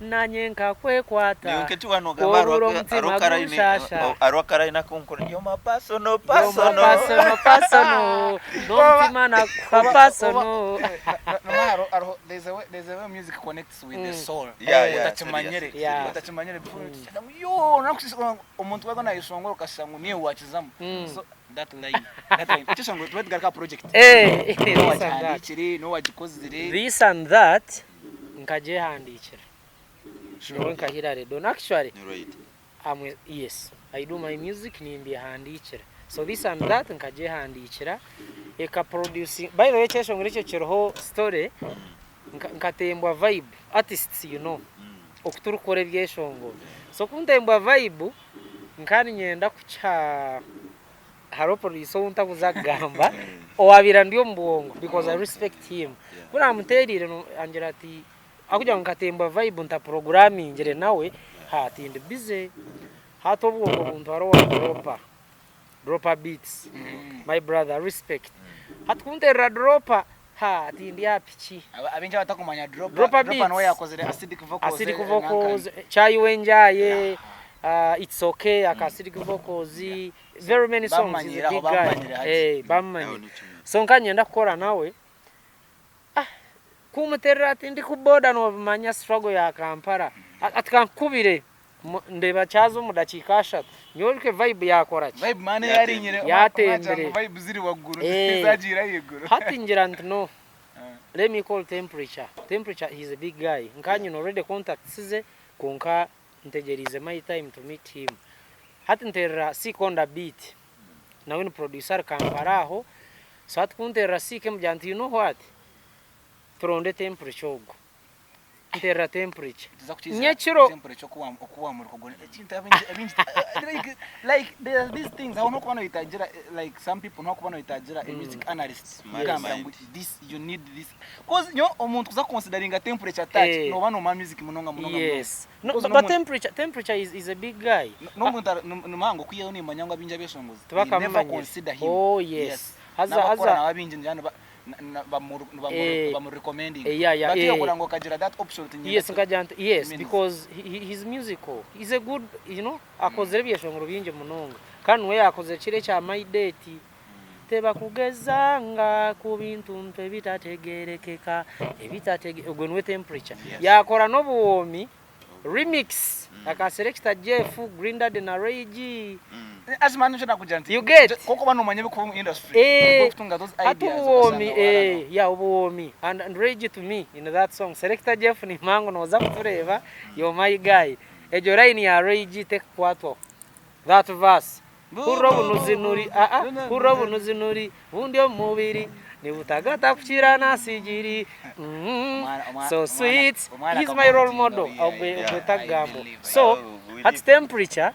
nanye nkakwekwata. Niyo nketi wano gamba Obura omutima gunshasha. arwa karaina kunkora yo ma personal Yo personal. personal personal. N'omutima nakuha personal. Hariho there's a way music connects with the soul. Yeah, Utakimanyire. serious, Utakimanyire before yo nakusisa omuntu waga nayishongora ukashanga ngu niwe wakizamu. So that line. Ekishongoro tuba tugaruka project. Eh, Niwe this and that. wakihandikire, niwe wagikozire. This and that nkagyehandikira. Nyowe nka Hillary Don. Actually, Ni right. Yes, I do my music nimbyehandikira. So this and that nkagyehandikira eka producing. By the way, ekyeshongoro ekyo kiriho story nkatembwa vibe artists you know oku turikukora ebyeshongoro. So kuntembwa vibe nkaba niinyenda kukiha hariho producer ou ntakuza kugamba owabiire ndi omu bwongo because I respect him. Ku namuteeriire angira ati akugira ngu nkatembwa vibe ntaprogrammingire nawe ha ati ndi busy hati obwongo buntwara owa Dropper, Dropper Beats, my brother, respect. Hati kunterera Dropper ha ati ndi aha piki. Abingi abatakumanya Dropper, Dropper Dropper niwe Beats. yakozire acidic vocals. Acidic eh, vocals, chai wenjaye, it's okay, aka acidic vocals, very many songs, he's a Bamumanyire big aho, guy. bamumanyire hati. Eh, Aho bamumanyire. ni kimwe. So nkanyenda kukora nawe kumuterera ati ndi ku boda nobimanya struggle ya Kampala. Ati kankubire ndeba kyaza omu dakiika 3 nyowe vibe yakora ki? Vibe man Yatembere. yarinyire. Yatembere. Vibe ziri wagguru Eh. zagira higuru. Hati ngira nti no, let me call Temperature. Temperature, he's a big guy, nkanyine already contacts ze konka ntegerize my time to meet him. Hati nterera Sikonda Beat, nawe ni producer ari Kampala aho. So hati kunterera Sike mugira nti you know what, turonde Temperature ogwo. Nterera Temperature Tuza kukiza Nyekiro. temperature okuwamura kugona ekintu abingi like there are these things aho nokuba noyitagira, like some people nokuba noyitagira a music analyst Smart kugamba mind. ngu this you need this cause nyo omuntu kuza consideringa temperature touch noba noma music munonga munonga. Yes, no, Because but, no but temperature is a big guy. N'omuntu nimuhango kwiyeho nimanya ngu abingi abeshongozi they never Tibakamumanyire. consider him. Oh yes, haza N'abakora haza nawe abingi njana bamu recommending Yeah, but iyo ngo kagira that option to Yes, nkagira nti yes Means. Because he's musical, he's a good akozere ebyeshongoro bingi munonga kandi niwe yakoze kiro ekya my date tebakugezanga ku bintu ntu ebitategerekeka ebitatege ogwo niwe Temperature. Yakora n'obuwoomi remix aka Selector Jeff Green Daddy na Ray G. Azima nico nakugira nti You get? koko bano manye bikuba mu industry kutunga those Hati ideas obuwoomi ugasanga warano. Yeah, obuwoomi and Ray G to me in that song. Selector Jeff ni mango noza kutureba, you're my guy. Egyo line ya Ray G tekukwatwaho, that verse, hurra obunuzinuri aa hurra obunuzinuri bundi omu mubiri nibutagata kukira nasigiri so sweet. Omwana He's my role akamotinga, model. Ogwe ogwe tagambo. So Oh, hati Temperature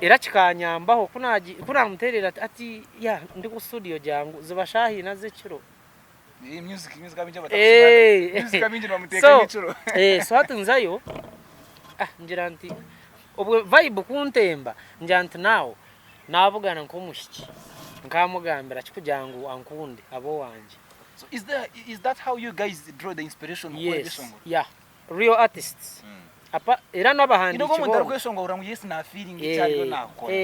era kikanyambaho kunamuterera ati ya ndi ku studio jangu ziba shahina z'ekiro. Iyi music abingi music abingi bamuteka So n'ekiro. So hati nzayo ngira nti obwe vibe kuntemba ngira nti nawe nabugana nk'omushiki nkamugambira kikugira ngu ankunde abo wanje. So is that how you guys draw the inspiration mukora Yes. ebishongoro? Yeah, real artists apa era n'abahandiiki Ino omuntu boona. arikweshongora ngu yes na feeling ekyariyo nakora.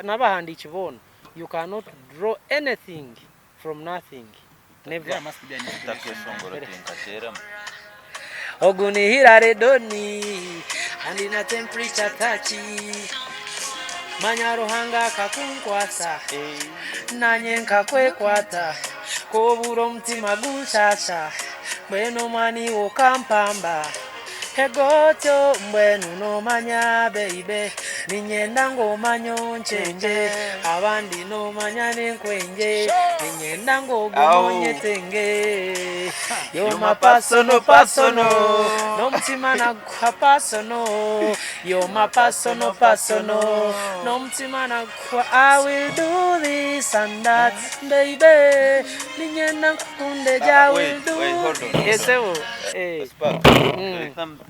N'abahandiiki boona, you cannot draw anything from nothing, never. There must be an inspiration. Takweshongoro tinkateeramu. Ogu ni Hillary Doni and na Temperature Touch. Manya Ruhanga akakunkwatsa, nanye nkakwekwata, Ku obura omutima gunshaasha, mbwenu omwana iwe okampamba. Ego otyo mbwenu nomanya beibe, niinyenda ngu omanye onkyengye, abandi nomanya ninkwengye, niinyenda ngu ogume onyetenge. You're my personal, personal, n'omutima naguha personal. You're my personal, personal, n'omutima naguha. I will do this and that, baby, niinyenda nkukunde gye, I will Wait, do. wait, hold on, hold Yes, on. sebo. Eh. Spark, there is something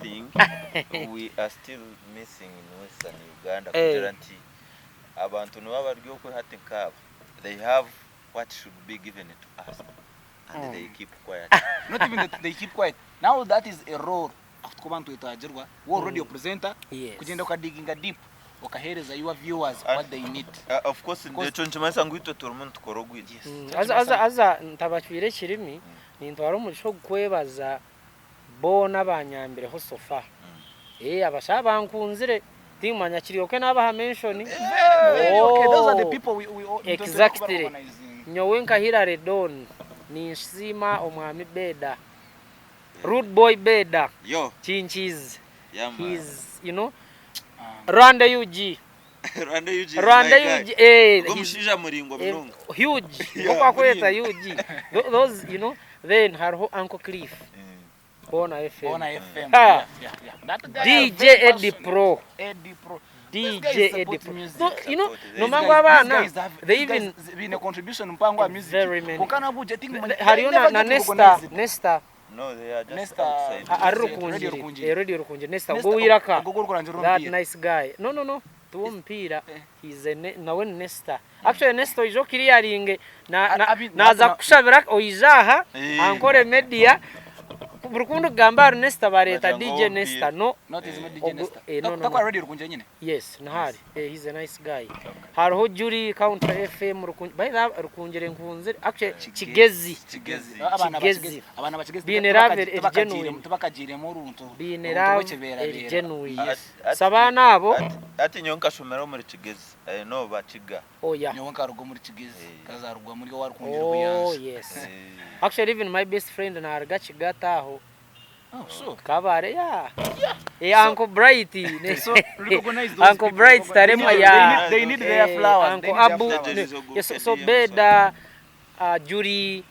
we are still missing in Western Uganda Eh. kugira nti abantu nibo bari okwe hati nkaaba they have what should be given to us and they keep quiet. Not even that they keep quiet. Now that is a role kuba nitwetagirwa wo radio presenter Yes. kugyenda okadiginga deep okahereza your viewers And- what they need. Of course ekyo nikimanyisa ngu itwe turimu nitukora ogwaitu. Yes. Haza haza haza ntabacwire ekirimi nintwara omugisha ogu kwebaza boona abanyambireho so far. Eh abashaija abankunzire timanya kiri okay nabaha mention. Very okay. Those are the Oh. people we all Exactly. organizing. Nyowe nka Hillary Don ninsiima omwami Beda. Rude boy Beda. Yo, Chinchiz. yeah man. He's you know Rwanda UG. Rwanda UG is Rwanda my guy. UG eh Ogwo he's- mushaija muraingwa eh, munonga. huge. Yeah, Nk'oku muraingwa. UG. Those you know then hariho Uncle Cliff. Bona FM. Bona FM. Ha. Yeah. That guy DJ very Eddie passionate. Pro. Eddie Pro. These DJ guys Eddie support Pro. music. No, you know, Support no these mangu These abaana guys have- they these even guys bine contribution mpango wa music. Very many. Konka nabuje think hariyo na Nesta Nesta No, they are just Nesta- outside. ari Radio Rukungiri Rukungiri. eh, Radio Rukungiri Nesta ogwo wiraka Ogwo gurukurangira that omupiira. nice guy no no no tuwo omupiira Eh. he's a nawe ni Nesta actually Nesta oija okiriyaringe na, na, Abi- naza na- kukushabira oija aha Eh. ankore media buri kundi kugamba ahari Nesta bareeta Bagira ngu DJ omupiira. Nesta no Not is not DJ Ogwo- Nesta. eh, no, no, Takwa no. Radio Rukungiri nyine. Yes, nahari. Eh, he's a nice guy. Hariho Julie Country FM Rukungiri. By the way, Rukungiri nkunzire. Actually, Kigezi. Kigezi. Abaana Kigezi. bakigezi. Abaana bakigezi. Biine love eri genuine. Tubakagiiremu oruntu. Biine Oruntu love rw'ekibeera eri beera. genuine. Yes. So abaana abo, Ati nyowe nkashomera omuri Kigezi. I know Bakiga. oh yeah. Nyowe nkarugwa omuri Kigezi. Eh. Nkazarugwa muri owa Rukungiri Oh Buyanza. yes. Eh, Actually, even my best friend naruga Kigata aho. Oh, so. Kabare, yeah. Eh, Uncle Bright. So recognize those Uncle people. Bright They Taremwa need- ya. They need their Eh, flowers. They Uncle need their Abu. flowers. flowers. Yes, so Beda, Julie,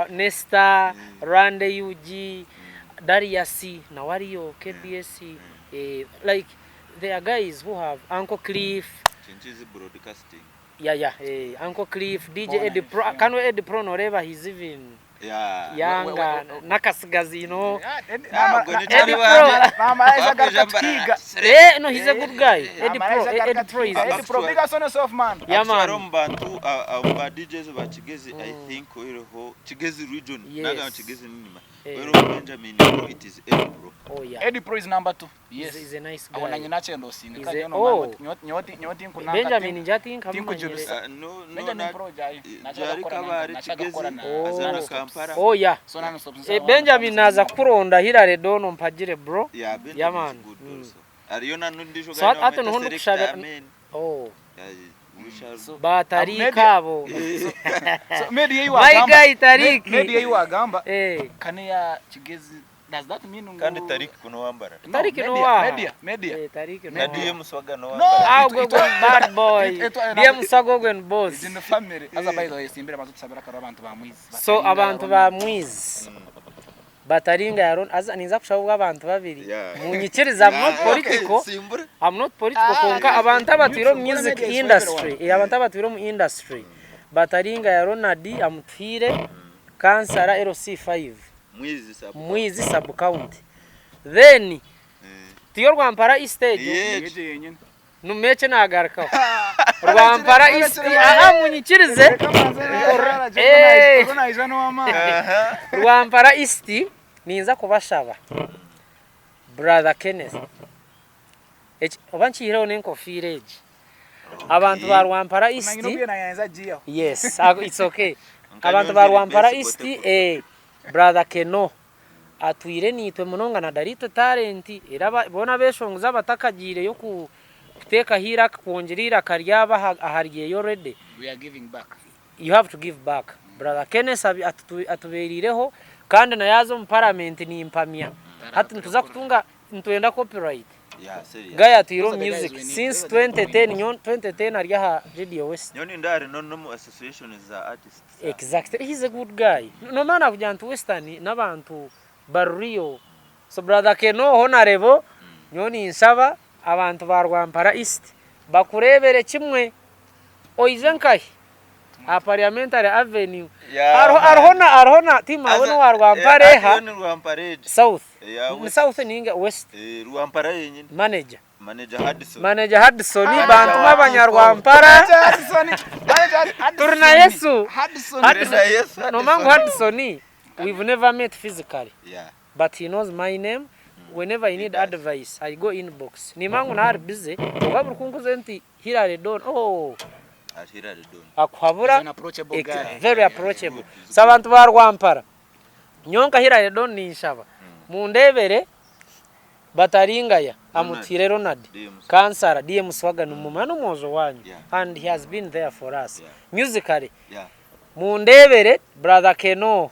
Nesta, Rande UG, Darius, Nawario, KBS, eh, like there are guys who have Uncle Cliff, Chinchizi Broadcasting. yeah, eh, Uncle Cliff, DJ Bona Eddie Pro, FM. Kano Eddie Pro noreba he's even Yeah. younger, nakasigazi, you know. Ah, ubwo ni Eddie Charlie Pro. wanjye. Namara Bakwija tukiga. Eh, no, he's a good guy. Eddie Pro, Eddie Pro is Eddie Pro, big us on yourself, man. Yeah, Actually, man. omu bantu omu ba DJs ba Kigezi I think oihireho Kigezi region Yes. nagamba Kigezi ninyima Eh. oihireho Benjamin Pro it is Eddie Pro. Oh yeah. Eddie Pro is number 2. He's, Yes. he's a nice Aho nanye guy. nachendosinga. He's Kandi a- ono oh. nyoti nyoti nkunaka. Benjamin njati Tinkujubisa. nkamumanyire. No no Benjamin na Pro jayi. Jari Kabare Kigezi Oh. aza na Kampala. Oh yeah. So nano stop. Eh, Benjamin naza kukuronda Hillary Dono mpagire bro. Yeah, Benjamin Yeah, man. is good also. Ariyo na n'ondiijo So, guy hati niwe niho bamweta ndikushabira- Selector Amen. Oh. Yeah, we shall So- Batarika abo. So maybe you My guy Tarik. Maybe you agamba. Eh. Kane ya Kigezi does that mean ngu kandi Tarik kuno wambara. No, Tarik media, no wa. Media, media. Eh, Tarik no. Na DM Swaga no No. wambara. Ah, gwe gwe bad boy. DM Swaga gwe boss. It's in the family. Aza by the way simbira bantu tusabira karo abantu ba mwizi. So abantu ba mwizi. Bataringa yaron aza ninza kushaba ubwo abantu babiri. Yeah. Munyikiriza I'm not Yeah, political. okay, simbura. I'm not political Ah, konka abantu abatwire omu Neutral. music Media is for industry. everyone. Eh, abantu abatwire omu industry. Bataringa ya Ronald amutwire kansara LC5 Mwizi sub. Mwizi sub county. Then Eh. tiyo Rwampara East egyo Yeah. Yeje yenyine. numeke nagarukaho. Rwampara East aha munyikirize. Eh. Aha. Rwampara East ninza kubashaba. Brother Kenneth. Eki oba nkiihireho n'enkofiira egi. Abantu ba Rwampara East Yes, it's okay. Abantu ba Rwampara East eh, brother Keno atwire niitwe munonga na daritwe talent era boona abeshongozi abatakagiireyo Kuteekaho eiraka, kwongyera eiraka ryabo aha ryeyo already. We are giving back. You have to give back. Brother Kenneth atubereireho kandi na yaaza omu parliament nimpamya hati nituza kutunga nitwenda copyright. Yeah, serious. Guy atwire omu Those are the guys music we need. since Those are the people we 2010 need. nyowe 2010 ari aha Radio West. Nyowe nindeeba ari n'omu associations za artists. Exactly he's a good guy. Nomanya nakugira nti Western n'abantu bari real. So brother Keno Honarebo nyowe ninshaba abantu ba Rwampara East bakureebere kimwe oije nkahi aha Parliamentary Avenue Yeah, hariho man. na hariho na team aho Aza- n'owa Rwampara eh, eha ati yo ni Rwampara egi. South Eya ni West. South ninga West Eh, Rwampara yenyini. manager Manager Hudson. manager Hudson Manager bantu wa b'abanyarwampara Hudson, Manager Hudson. Turi na Yesu. Hudson. Turi na Yesu, Hudson. Nomanya ngu Hudson we've never met physically Yeah. but he knows my name whenever I need does. advice I go inbox nimanya ngu naaba ari busy kwonka buri kunkuza nti Hillary Don oh Ati Hillary Don. akuhabura He's an approachable guy. very approachable so abantu ba Rwampara nyowe nka Hillary Don ninshaba mundebere Bataringaya amutwire Ronald DM. kansara DM Swaga nimumanya n'omwojo wanyu Yeah. and he has been there for us Yeah. musically Yeah. mundebere brother Keno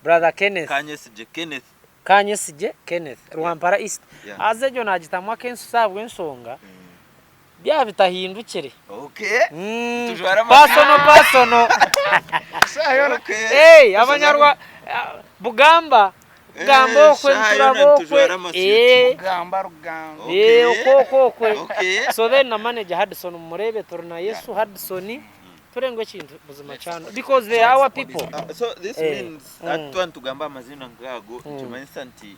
brother Kenneth Kanyesigye Kenneth. Kanyesigye Kenneth Rwampara East Yeah. haza egyo nagitamu akensusa ahabw'enshonga byaba bitahindukire Okay. Tujware Personal personal Okay. Hey, abanyarwa Bugamba Bugamba Eh, okwe shaha nturaba yona okwe nitujwara amasuti. Eh, Rugamba rugamba. Okay. eh, okwo okwo okwe Okay. so then na manager Hudson mumurebe turi na Yesu Hudson turengwe ekintu buzima kyano because they are our people So this Eh, means hati twaba nitugamba amazina nk'ago nikimanyisa nti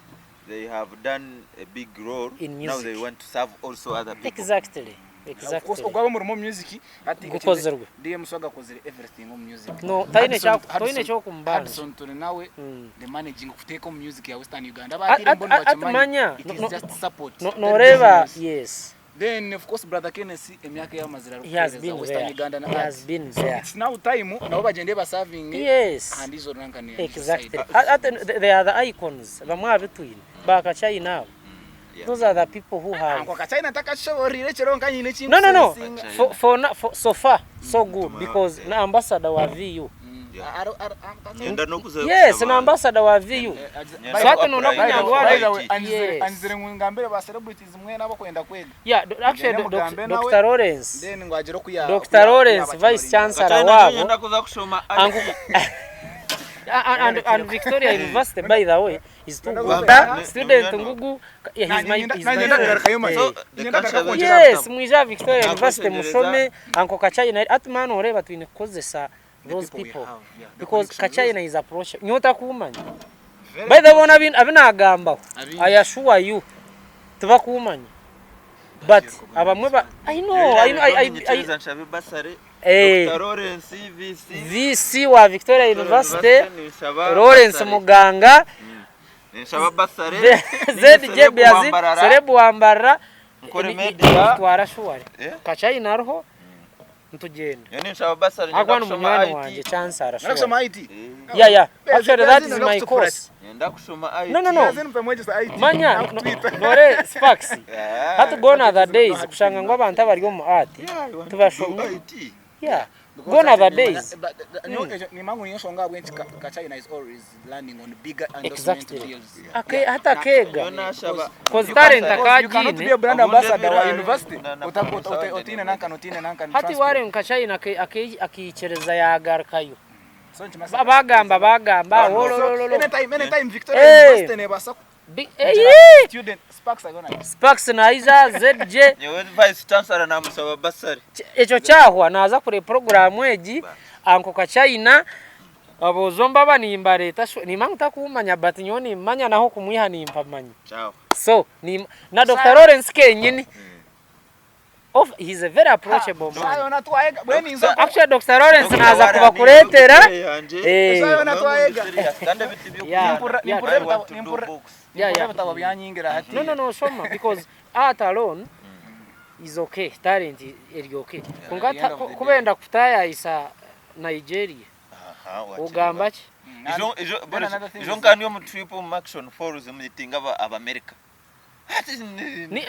they have done a big role In now music. they want to serve also other people. Exactly Of course, exactly ogwaba omurimo omu music hati Gukozirwe. DM Swaga akozire everything omu music. No, taine Hudson- kya- toine Hudson- kyokumubanja. Hudson turi nawe the managing kuteeka omu music ya Western Uganda. Abaatire mbona At bakimanyi. manya It no- is no- just support. no- Then noreeba business. yes Then of course brother Kenneth emyaka eyamazire he has arikuheereza been Western there Uganda na he art. has been So there it's now time nabo bagyende baservinge yes and izo nankani exactly At, they are the icons bamwe abitwine bakachina abo Yeah. those are the people who have Anko kachina takashoborire ekiro nka nyine no no no ekinkusensinga. for so far so good because na ambassador wa VU Yeah. Nyenda n'okuza yes kushaba. na ambassador wa VU Nyenda So hati ku noona apply kunyangwara IT. Yes. Anzire ngu ngambire ba celebrities mwena abakwenda kwega. yeah actually Mugende mugambe nawe. Dr Lawrence Then ngu agire okuya Dr. Lawrence vice chancellor Kachina wabo nyenda kuza kushoma Angu IT. and Victoria University by the way is too good. Ne- Student ne- Ngugu yeah, he's my he's my Nanyenda friend. kugarukayo mani. So, the Nyenda culture kugaruka that- Yes, mwija Victoria University Nakweshengyereza. mushome anko Kachina ati man oreeba twine kukozesa those people because Kachina is approach nyowe otakumanya. By the way bona abinagambaho I assure you tibakumanya. But abamwe ba I know I know I, I, Nyikiriza nshabe bursary. Eh. Dr. Lawrence VC. VC wa Victoria University Ninshaba Lawrence bursary. Muganga Ninshaba bursary. ZJ Biazi Serebu Wambarara Nkore media. twara shuwari Eh? Kachina hariho nitugenda Nyowe ninshaba bursary nyenda agwa ni kushoma munywani IT. wanje chancellor shuwari Nakusoma IT. Eh, yeah actually that is my course Nyenda kushoma IT. No, no, no. Manya nore Sparks Yeah. hati gone are the days kushanga ngu abantu abari omu art tubashome IT. yeah gone are the days Nimangu niyo nshonga ahabw'enki Kachina is always landing on bigger endorsement Exactly. deals. Hati akeega Nyowe nashaba. cause talent Because you cannot be akagiine a brand Obundi ambassador wa ebira- university na- na- otiine nankani otiine nankani hati transport. ware nka China akiikyereza yagarukayo So nikimanyisa bagamba bagamba So, wololololo anytime anytime Victoria Eh. University nebaasa Hey! student Sparks are gonna Sparks naija ZJ Nyowe vice chancellor namusaba bursary. Ekyo kyahwa naaza kureeba puroguraamu egi anko Kachina aboojo mbaba nimbareeta nimanya ngu takumanya but nyowe nimmanya naho okumwiha nimpamanya Ciao. so na Dr. Lawrence kenyini of he's a very approachable man. Sayona twayega bweni nzo Actually Dr. Lawrence Dr. naaza Warren, kubakureetera yanje. Eh. Sayona twayega. Kandi ebiti Yeah. Nimpurira Yeah. nimpurira I ebitabo want to do nimpurira books. Yeah, nimpurira yeah. ebitabo byanyingira hati. No, shoma because art alone is okay, talent eri okay. Kwonka At the end of the day. kubenda kutayayisa Nigeria Aha, wakireba. ogamba ki? Ijo ijo Then Boris, another thing ijo is nka niyo mu trip mu Action Falls muyitinga aba America. Hati Ni-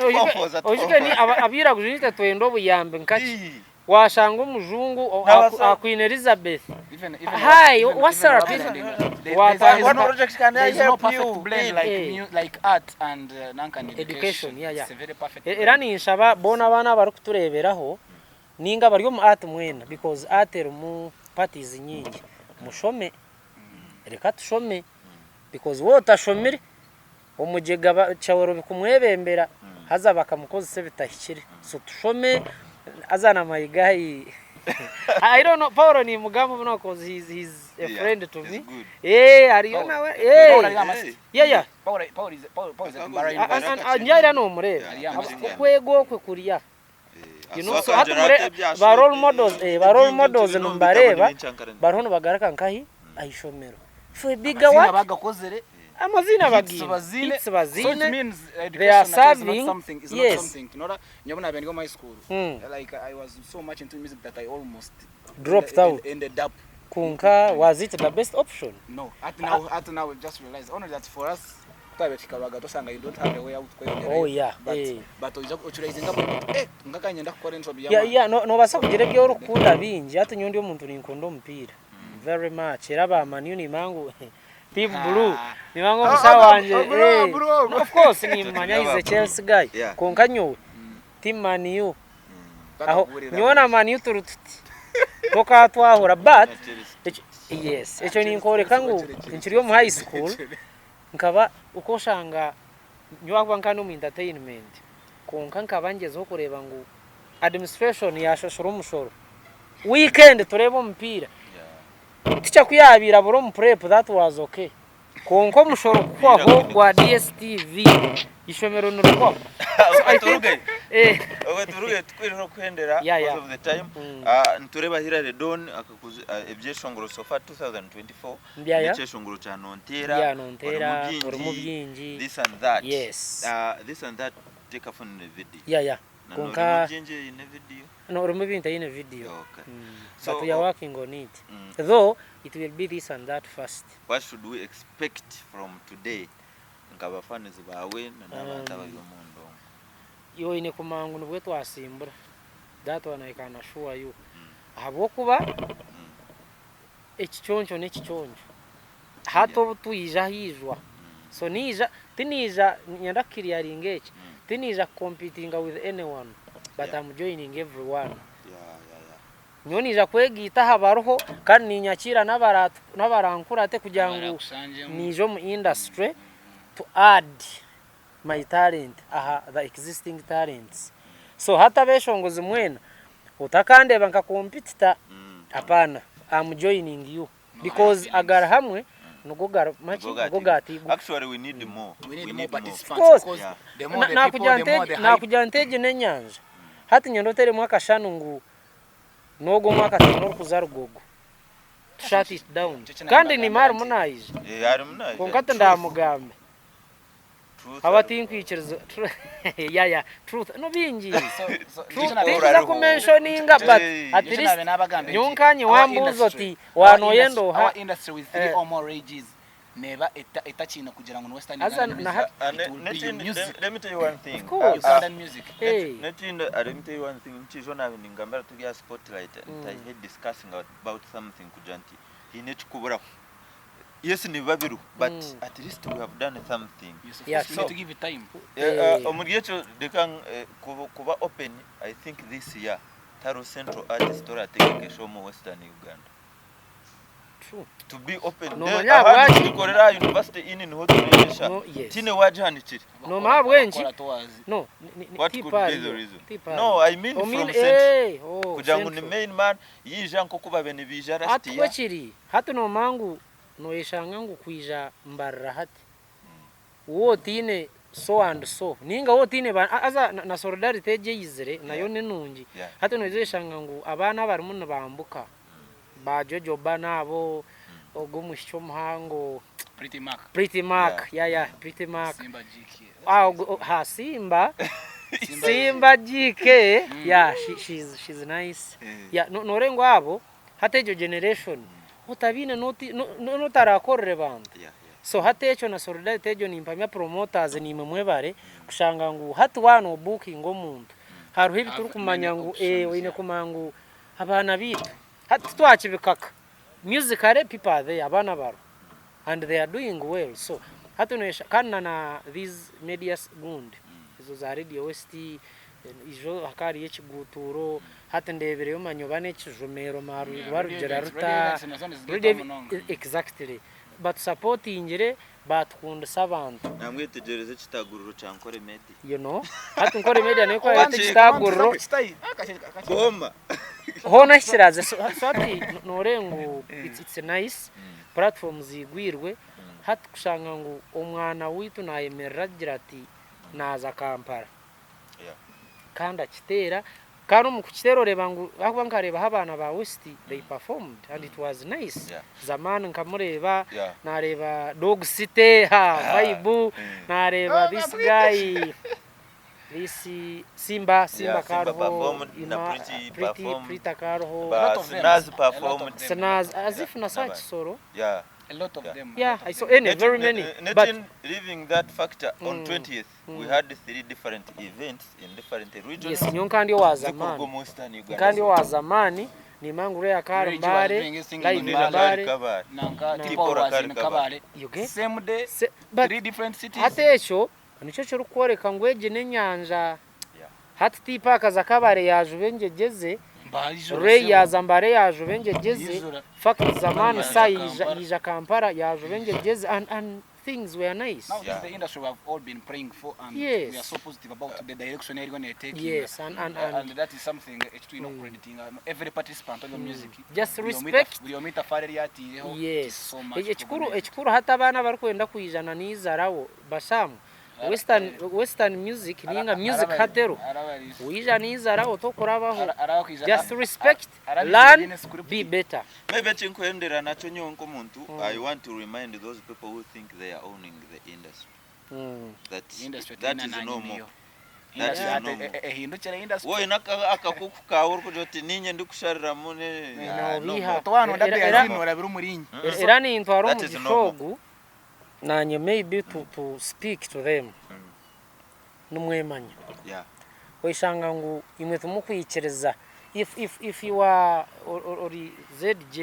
oijuke ni abairaguju nitwe twenda obuyambi nkaki Washanga omujungu Nabasa- a Queen Elizabeth. Even even Hi, even, what's even up? what blending. There, What there's, One no, project can I there's no help perfect you? blend like Eh. like art and nankan education. Education, yeah, yeah. It's a very perfect. Era blend. ninshaba boona abaana abarikutureeberaho ninga abari omu art mwena because art erimu parties nyingi mushome reka tushome because waaba otashomire Omugyega kyorobi kumwebembera haza bakamukozesa ebitahikire. So tushome haza na my guy I don't know Paul nimugamba muno cause he's, he's a Yeah, friend to he's me. good. Eh ariyo Paul. nawe Paul eh ari amasiti. yeah yeah. Paul Paul is Paul Paul is at Akaguzi. Mbarara A- University. Nyaira nomureeba Ari amasiti. okwega okwe kuriya. You know, so hati Akangera mure ate ebyashote, ba role models eh ba role ebingi models tibiri omu bitabo nimubareeba n'ebinyankarani. bariho nibagaruka nkahi ahishomero. For a bigger Amazina what? bagakozere Amazina hits bagiine. bazine. Hits So it baziine. means They are education actually is not serving. something is not Yes. something. Nora nyabona been go my school. Like I was so much into music that I almost Dropped out. Ended up Kwonka was it the best option? no. At now at now we've just realized only that for us twabe tukabaga tosanga you don't have a way out kweyongerayo. Oh yeah. But eh. but oija okiraizinga buri eh ngakanyenda kukora ensobi Yeah, y'amaani. yeah, no, nobaasa kugira ebi orikukunda bingi. Hati nyowe ndi omuntu ninkunda omupiira. Very much. Era ba Man U nimanya ngu Team Blue. Nimanya ngu omushaho wangye. eh. No, of course nimumanya he's a Chelsea guy. Yeah. Kwonka nyowe Team Man U. Aho nyowe na Man U turi tuti. Tokatwahura but ekyo yes ekyo ninkworeka ngu nkiri omu high school nkaba oku oshanga nyowe ahakuba nkaba ndi omu entertainment kwonka nkaba ngyezeho kureeba ngu administration yashashura omushoro weekend tureebe omupiira Teacher ku yaabaire abura omu prep that was okay kwonka omushoro kuhwaho gwa DSTV eishomero nirihwaho. So I think eh Obwe turuge tukwirira okuhendera Yeah, yeah. because of the time. Mm. Ah, nitureba Hillary Don akakuzi ah, ebyeshongoro so far 2024 Yeah, yeah. n'ekyeshongoro kya Nonteera Yeah, Nonteera, orimu orimu bingi. this and that. Yes. Ah, this and that take a phone video. Yeah, yeah. Na Kwonka orimu bingi eine video. no orimu ebintu eine video. Okay. So, So, but we are oh, working on it. Though it will be this and that first. What should we expect from today nka bafans baawe na n'abantu abari omu ndongo? Iwe oine kumanya ngu nibwe twasimbura. That one I can assure you. Ahabw'okuba ekiconco n'ekiconco. Hati obu twija ahaijwa, so naija, tinaija, niinyenda kukiriyaringa eki, tinaija kukompitinga with anyone but Yeah. am joining everyone. Yeah. Nyowe naija kwegaita aha bariho kandi ninyakiira n'abarankurate kugira ngu Abarakushangyemu. niija omu industry to add my talent aha the existing talents. So hati abeshongozi mwena otakandeeba nka competitor hapana, am joining you because agari hamwe nigo gari maki nigo gatiiguka. Actually we need more. We need more Of participants course. because Yeah. the more the people, the more the hype. Nakugira nti egi n'enyanja hati nyenda oteremu akashano ngu n'ogu omwaka twine orikuza Rugogo to shut it down Nikyo kandi kinabagambira nima harimu nti- naija Eh, harimu naija. kwonka Truth. tindamugambe Truth haba harimu. tinkwikiriza yeah yeah truth no bingi So, so, Truth nikyo nabe- tinkuza kumentioninga but Hey. at nikyo least nabe nabagambye nyowe nti nkanye our wambuuza industry- oti our wanoyenda industry- oha our industry with three Eh. or more ages neba etakiine kugira ngu ni Western Haza Uganda na music. hati- Ah, It will be nekindi- music. let me tell you one thing. Of course. Ah, ah, Ugandan music. Hey. Nekindi, let me tell you one thing. Nikiija naaba ningambira turi aha spotlight nti I hate discussing about something kugira nti haine ekikuburaho. Yes nibiba biriho but at least we have done something. You're supposed Yeah, to so- need to give it time. Eh, Eh. omuri ekyo reka kuba open I think this year tihariho central artist orategeka eshow omu western Uganda. True. To be open. Then Noomanya ahandi ahabwaki? tugikorera aha University Inn niho tureesha. No, yes. Tihaine waagihanikire. Noomanya ahabw'enki? Bakora tours. No, ni, What ti could be paari the yo, reason? ti paari No, yo. I mean Oh, from mean, central. eh, oh, Kugira ngu ni central. main man yaija nk'oku babaire nibaija last Hati year. kwo kiri, hati noomanya ngu noyeshanga ngu kwija Mbarara hati, waaba otaine so and so, nainga waaba otaine ba, haza na solidarity egi eizire nayo ni nungi. Yeah. Hati noija oyeshanga ngu abaana abarimu nibambuka, ba Jojo Bana abo, ogwo omwishiki omuhango, Pretty Mark. Pretty Mark, yeah, yeah, Pretty Mark. Simba GK. Ah, ogwo, ha, Simba, Simba Simba GK, yeah, she's, she's nice. Eh. Yeah, no, noreeba ngu abo, hati egyo generation, otabiine noti, no, no, notarakorere bantu. Yeah, yeah. So hati ekyo na solidarity egyo nimpamya promoters niimwe mwebare kushanga ngu hati waaba nobukinga omuntu hariho ebi Have turikumanya many ngu options, oine yeah. kumanya ngu abaana baitu hati titwakibikaka musically people are there abaana bariho and they are doing well so hati noyesha kandi na na these medias gundi ezo za radio west ijo hakaba hariyo ekiguutuuro hati ndeebireyo manya oba n'ekijumero Yeah, barugira radio events, ruta radio events nazo nizigaitwa Radio munonga. exactly batusapotingire batukundisa abantu. Namwetegyereza ekitaguriro kya Nkore Media. You know hati Nkore Media nayo ku yareeta Kakiika. ekitaguriro Goma. hoona ahikiraze so so hati noreeba ngu it's, it's nice platform ziigwirwe hati kushanga ngu omwana waitu nayemerera agira ati naaza Kampala. Yeah. Kandi akiteera kandi omu kukiteera oreeba ngu ahakuba nkareebaho abaana ba West they performed and it was nice. Yeah. Zaman nkamureeba Yeah. nareeba Dog City ha Ah, vibe nareeba Oh, this British. guy this Simba Simba Yeah, Simba kariho performed, na Ima- Pretty Pretty performed. Pretty kariho A Ba lot of them. Snaz A lot of performed. them. Snaz as if na N'abandi. Kisoro Yeah. A lot of Yeah. them. a yeah lot of I saw them. any very many but Netin, leaving that factor on 20th, we had three different events in different regions. yes nyowe nkandi owa Zikuruga zamani omu Western Uganda. nkandi owa zamani nimanya ngu Ray akari Ray was Mbale doing his thing in live Mbale. Mbale Kabale. Nanka Na- Tipor was in Kabale. Kabale. you get Same day, Se- but three different cities. hati ekyo nikyo kirikworeka ngu egi n'enyanja Yeah. hati tipa akaza Kabale yajuba engyegye Mbajura Ray sebo. yaza Mbale yajuba engyegye ze Yizura. fact zamani Yaza sa yija Kampala. yija Kampala yajuba engyegye ze and things were nice. Now this Yeah. is the industry we have all been praying for and Yes. we are so positive about the direction eri gonna take. Yes, and And that is something ekitulina okucreditinga every participant on the music. Just Buri omwe respect. buri omwe itafaari eri yatiireho. Yes. So much Ekikuru to ekikuru hati abaana abarikwenda kwija na n'eizarawo bashamu western music ninga music hatero wija n'eizarawo tokurabaho just respect learn be better. Maybe ekinkwendera nakyo nyowe nk'omuntu, I want to remind those people who think they are owning the industry that that is no more. That is no more. Ehindukire industry. Wowe akakuku kawe orikugira oti ninye ndikushariramu ne ah, no Nobiha. more. Twanonda benzini orabira omuringi. Era nintwara That is omugisha normal. ogu nanye maybe to speak to them nimwemanya oyeshanga ngu imwe timukwikiriza if, if, if you are ori ZJ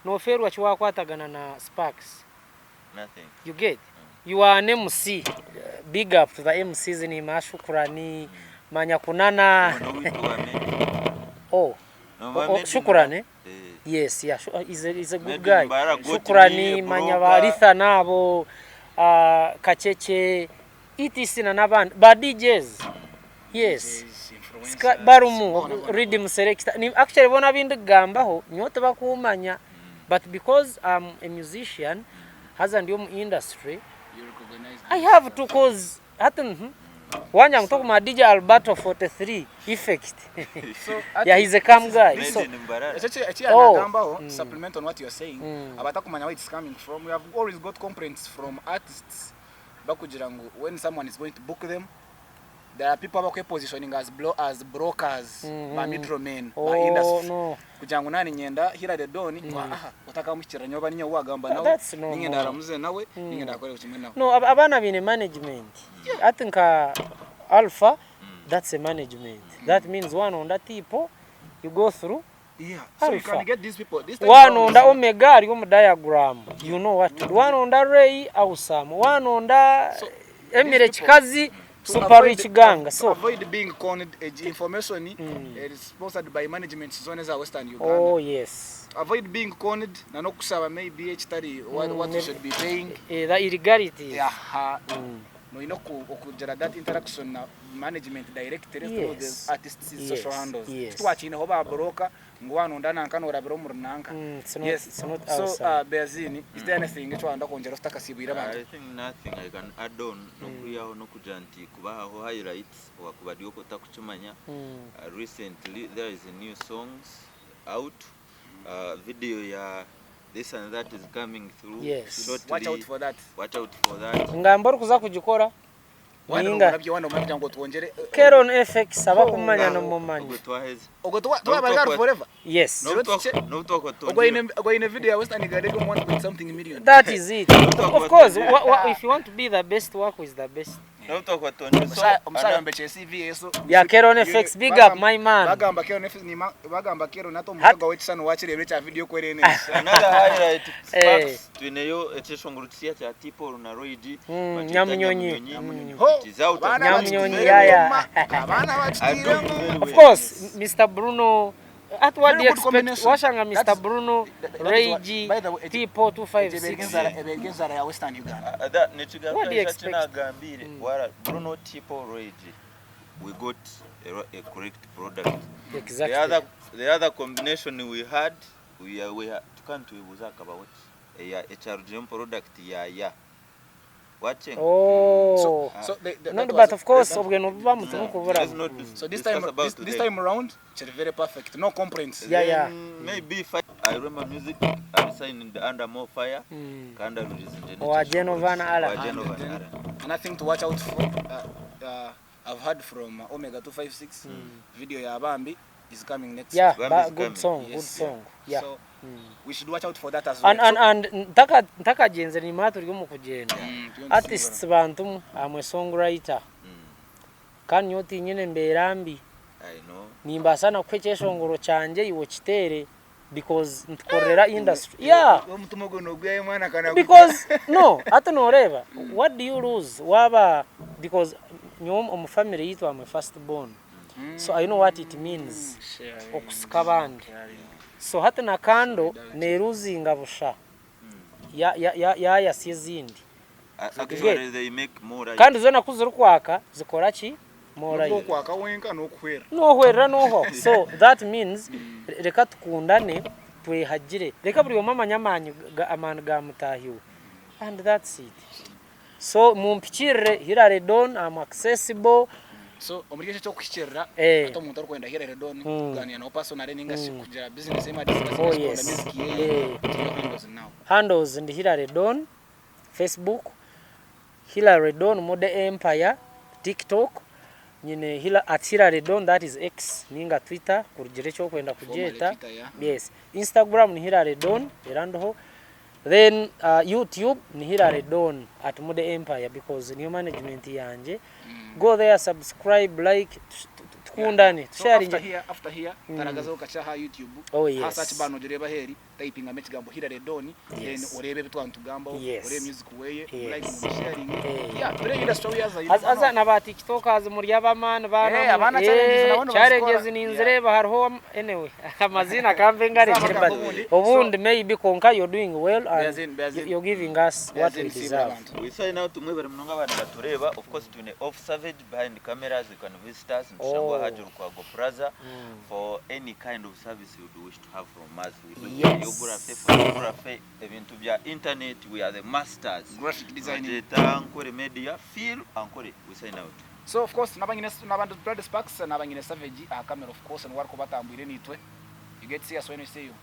nofeerwa ki wakwatagana na Sparks Nothing. You get you are an MC big up to the MCs ni shukrani manya kunana Ono witu wa Medi. oh Noma Oh, oh, Medi shukrani Eh. Yes, yeah, he's a good Medi guy. Mbara, Goti Shukrani ni, manya Broga. baritha nabo Kachece etc na n'abandi ba DJs. Yes. Ska, barumu rhythm selector. Ni actually bona abindi kugambaho nyowe tibakumanya but because I'm a musician haza ndi omu industry I have to cause hati wanya ngu tokuma DJ Alberto 43 effect. Yeah, he's a calm guy. Medi So ni Mbarara. Eki Oh. yanagambaho supplement on what you're saying abatakumanya where it's coming from we have always got complaints from artists bakugira ngu when someone is going to book them there are people abakwepositioning as, blo as brokers ba middlemen ba Oh, industry no. kugira ngu nani nyenda Hillary the Don wa aha otakamuhikirira nyoba ninye wagamba nawe That's normal. ninyenda aramuze nawe ninyenda akore kimwe nawe No, abaana baine management. Ati nka Alpha, that's a management. That means wanonda tipo, you go through. yeah so you Alpha. can get these people this time round Wanonda is- Omega ari omu diagram. You know what to do. Wanonda Ray awesome. Wanonda So, Emire these people- Kikazi to super avoid- rich gang. to So avoid being conned information is sponsored by management zone za Western Uganda oh yes. avoid being conned na nokusaba maybe ekitari what you should be paying The illegalities. yaha noine okugira that interaction na management directly through the artists social handles titwakiineho ba broker ngu wanonda nanka norabira omuri nanka It's not, yes it's not so outside. Beazini is there anything ekiwanda kwongyera otakasibwire abantu I think nothing I can add on nokwihaho nokugira nti kubahaho highlights wakuba ndi otakukimanya recently there is a new songs out video ya this and that is coming through Yes. shortly. Watch out for that. Watch out for that. Ngamba orikuza kugikora Wanda Ninga. nomurabye wanda omurabye ngu otwongyere Keron FX abakumanya Ah, nomumanya. Ogwe twaheza. Ogwo twaba bari hano forever. Yes. Zero tiche. N'obu twakuba Ogwo aine twongyire. ogwo aine video ya Western Uganda eri omu 1 point something million. That is it. N'obu Of course, twakuba if you want to be the best, work with the best. N'obu twakuba twongyire. So, Omusaya omusaya yombekye CV ye so. Yeah, Keron FX, big up my man. Bagamba Keron FX ni bagamba Keron ati omukago gwawe ekishushani wakireeba ekya video ku eri enengi. Another highlight Eh. Sparks twineyo ekyeshongoro kisya kya T-Paul na Roy G. Mm, Bakyeta Nyamunyonyi. Nyamunyonyi. Ho! It is out Abaana and Nyamunyonyi, bakitiire yeah, yeah. ngoma. Abaana I bakitiire don't ngoma. very Of well. course, Mr. Bruno. At what Very do you good expect? combination. Washanga Mr. That's- Bruno, that is Ray what- G, by the way, T-Paul Egyo 256. eberga enzara ya Western Uganda. Ah, that nikigaruka What do you ekyo expect? kinagambire wara Bruno T-Paul Roy G. We got a correct product. The Exactly. other the other combination we had we are, we are, tukantwebuuza akabaho ki eya ekyarugiremu product yaya watching Oh. So, so the, No, that but was- of course, that- obwe nobuba mutumukubura. Let's not So this discuss time, about this today. time round, it's very perfect. No complaints. Yeah, Then maybe if I remember music I signed under more fire kandi arurizinje Owa Genovan Ara. Owa Genovan And then Ara. Another thing to watch out for, I've heard from Omega 256, video ya Bambi is coming next. Yeah, Bambi ba, is good coming. song, Yes. good song. Yeah. So we should watch out for that as well. And and and ntaka ntakagenze ni matu uri mu kugenda. So, Artists bantu amwe songwriter. Kandi nyowe tinyine mbeera mbi. I know. Nimbaasa nakuha ekyeshongoro kyangye iwe okiteere because nitukorera industry. Yeah. Omutima ogwo nogwihayo mwana kana Because no, hati noreeba what do you lose waaba because nyowe omu family yitu I'm a first born. So I know what it means okusika abandi. So hati na kando neruzinga busha yayasya ezindi. Actually they make more right. Kandi zoona ku zirikwaka zikora ki? More light. Okwaka wenka nokuhwera. Nohwerera nohwaho. So that means reka tukundane twehagire. Reka buri omwe amanye amaani amaani ga mutaahi we. And that's it. So mumpikirire Hillary Don, I'm accessible. So omuri ekyo ekyokuhikirira Eh. hati omuntu orikwenda Hillary Don kuganira nawe personally ninga shi kugira business ye Oh, discuss yes. music yeye Eh. your handles now. Handles ndi Hillary Don, Facebook, Hillary Don Mode Empire, TikTok, nyine Hila, at Hillary Don that is X ninga Twitter kurugira ekyokwenda kugyeta. Twitter, yeah. Yes. Instagram ni Hillary Don era ndiho. Then YouTube ni Hillary Don at Mode Empire because niyo management yangye. Go there, subscribe, like, tukundane, So tusharinge. after here, after here, taragazaho kacha ha YouTube. Oh, yes. Ha search bar nogireba heri, typingamu ekigambo Hillary Don, then Yes. orebe ebi twatugambaho, Yes. orebe music weye, Yes. like mu sharing. Eh. Yeah, ture industry yaza. Haza haza na ba tiktokers muri abamani bana Eh, abaana challenges nabo nibazikora. challenges ninzireba hariho anyway amazina kambe ngarekere Zaba but obundi. obundi maybe konka you're doing well and Beazin, beazin. you're giving us what we Beazin siibura deserve. abantu. We sign out mwebare munonga abantu batureba of course twine off savage behind cameras you can visit us nitushangwa Oh. Haji Lukwago Plaza for any kind of service you would wish to have from us we do Yes. videography photography ebintu bya internet we are the masters Graphic designing. Bagyeta Ankore Media feel Ankore we sign out So of course nabanyine nabantu Brad Sparks nabanyine Savage aha camera of course niwe arikubatambwire nitwe. You get see us when we see you.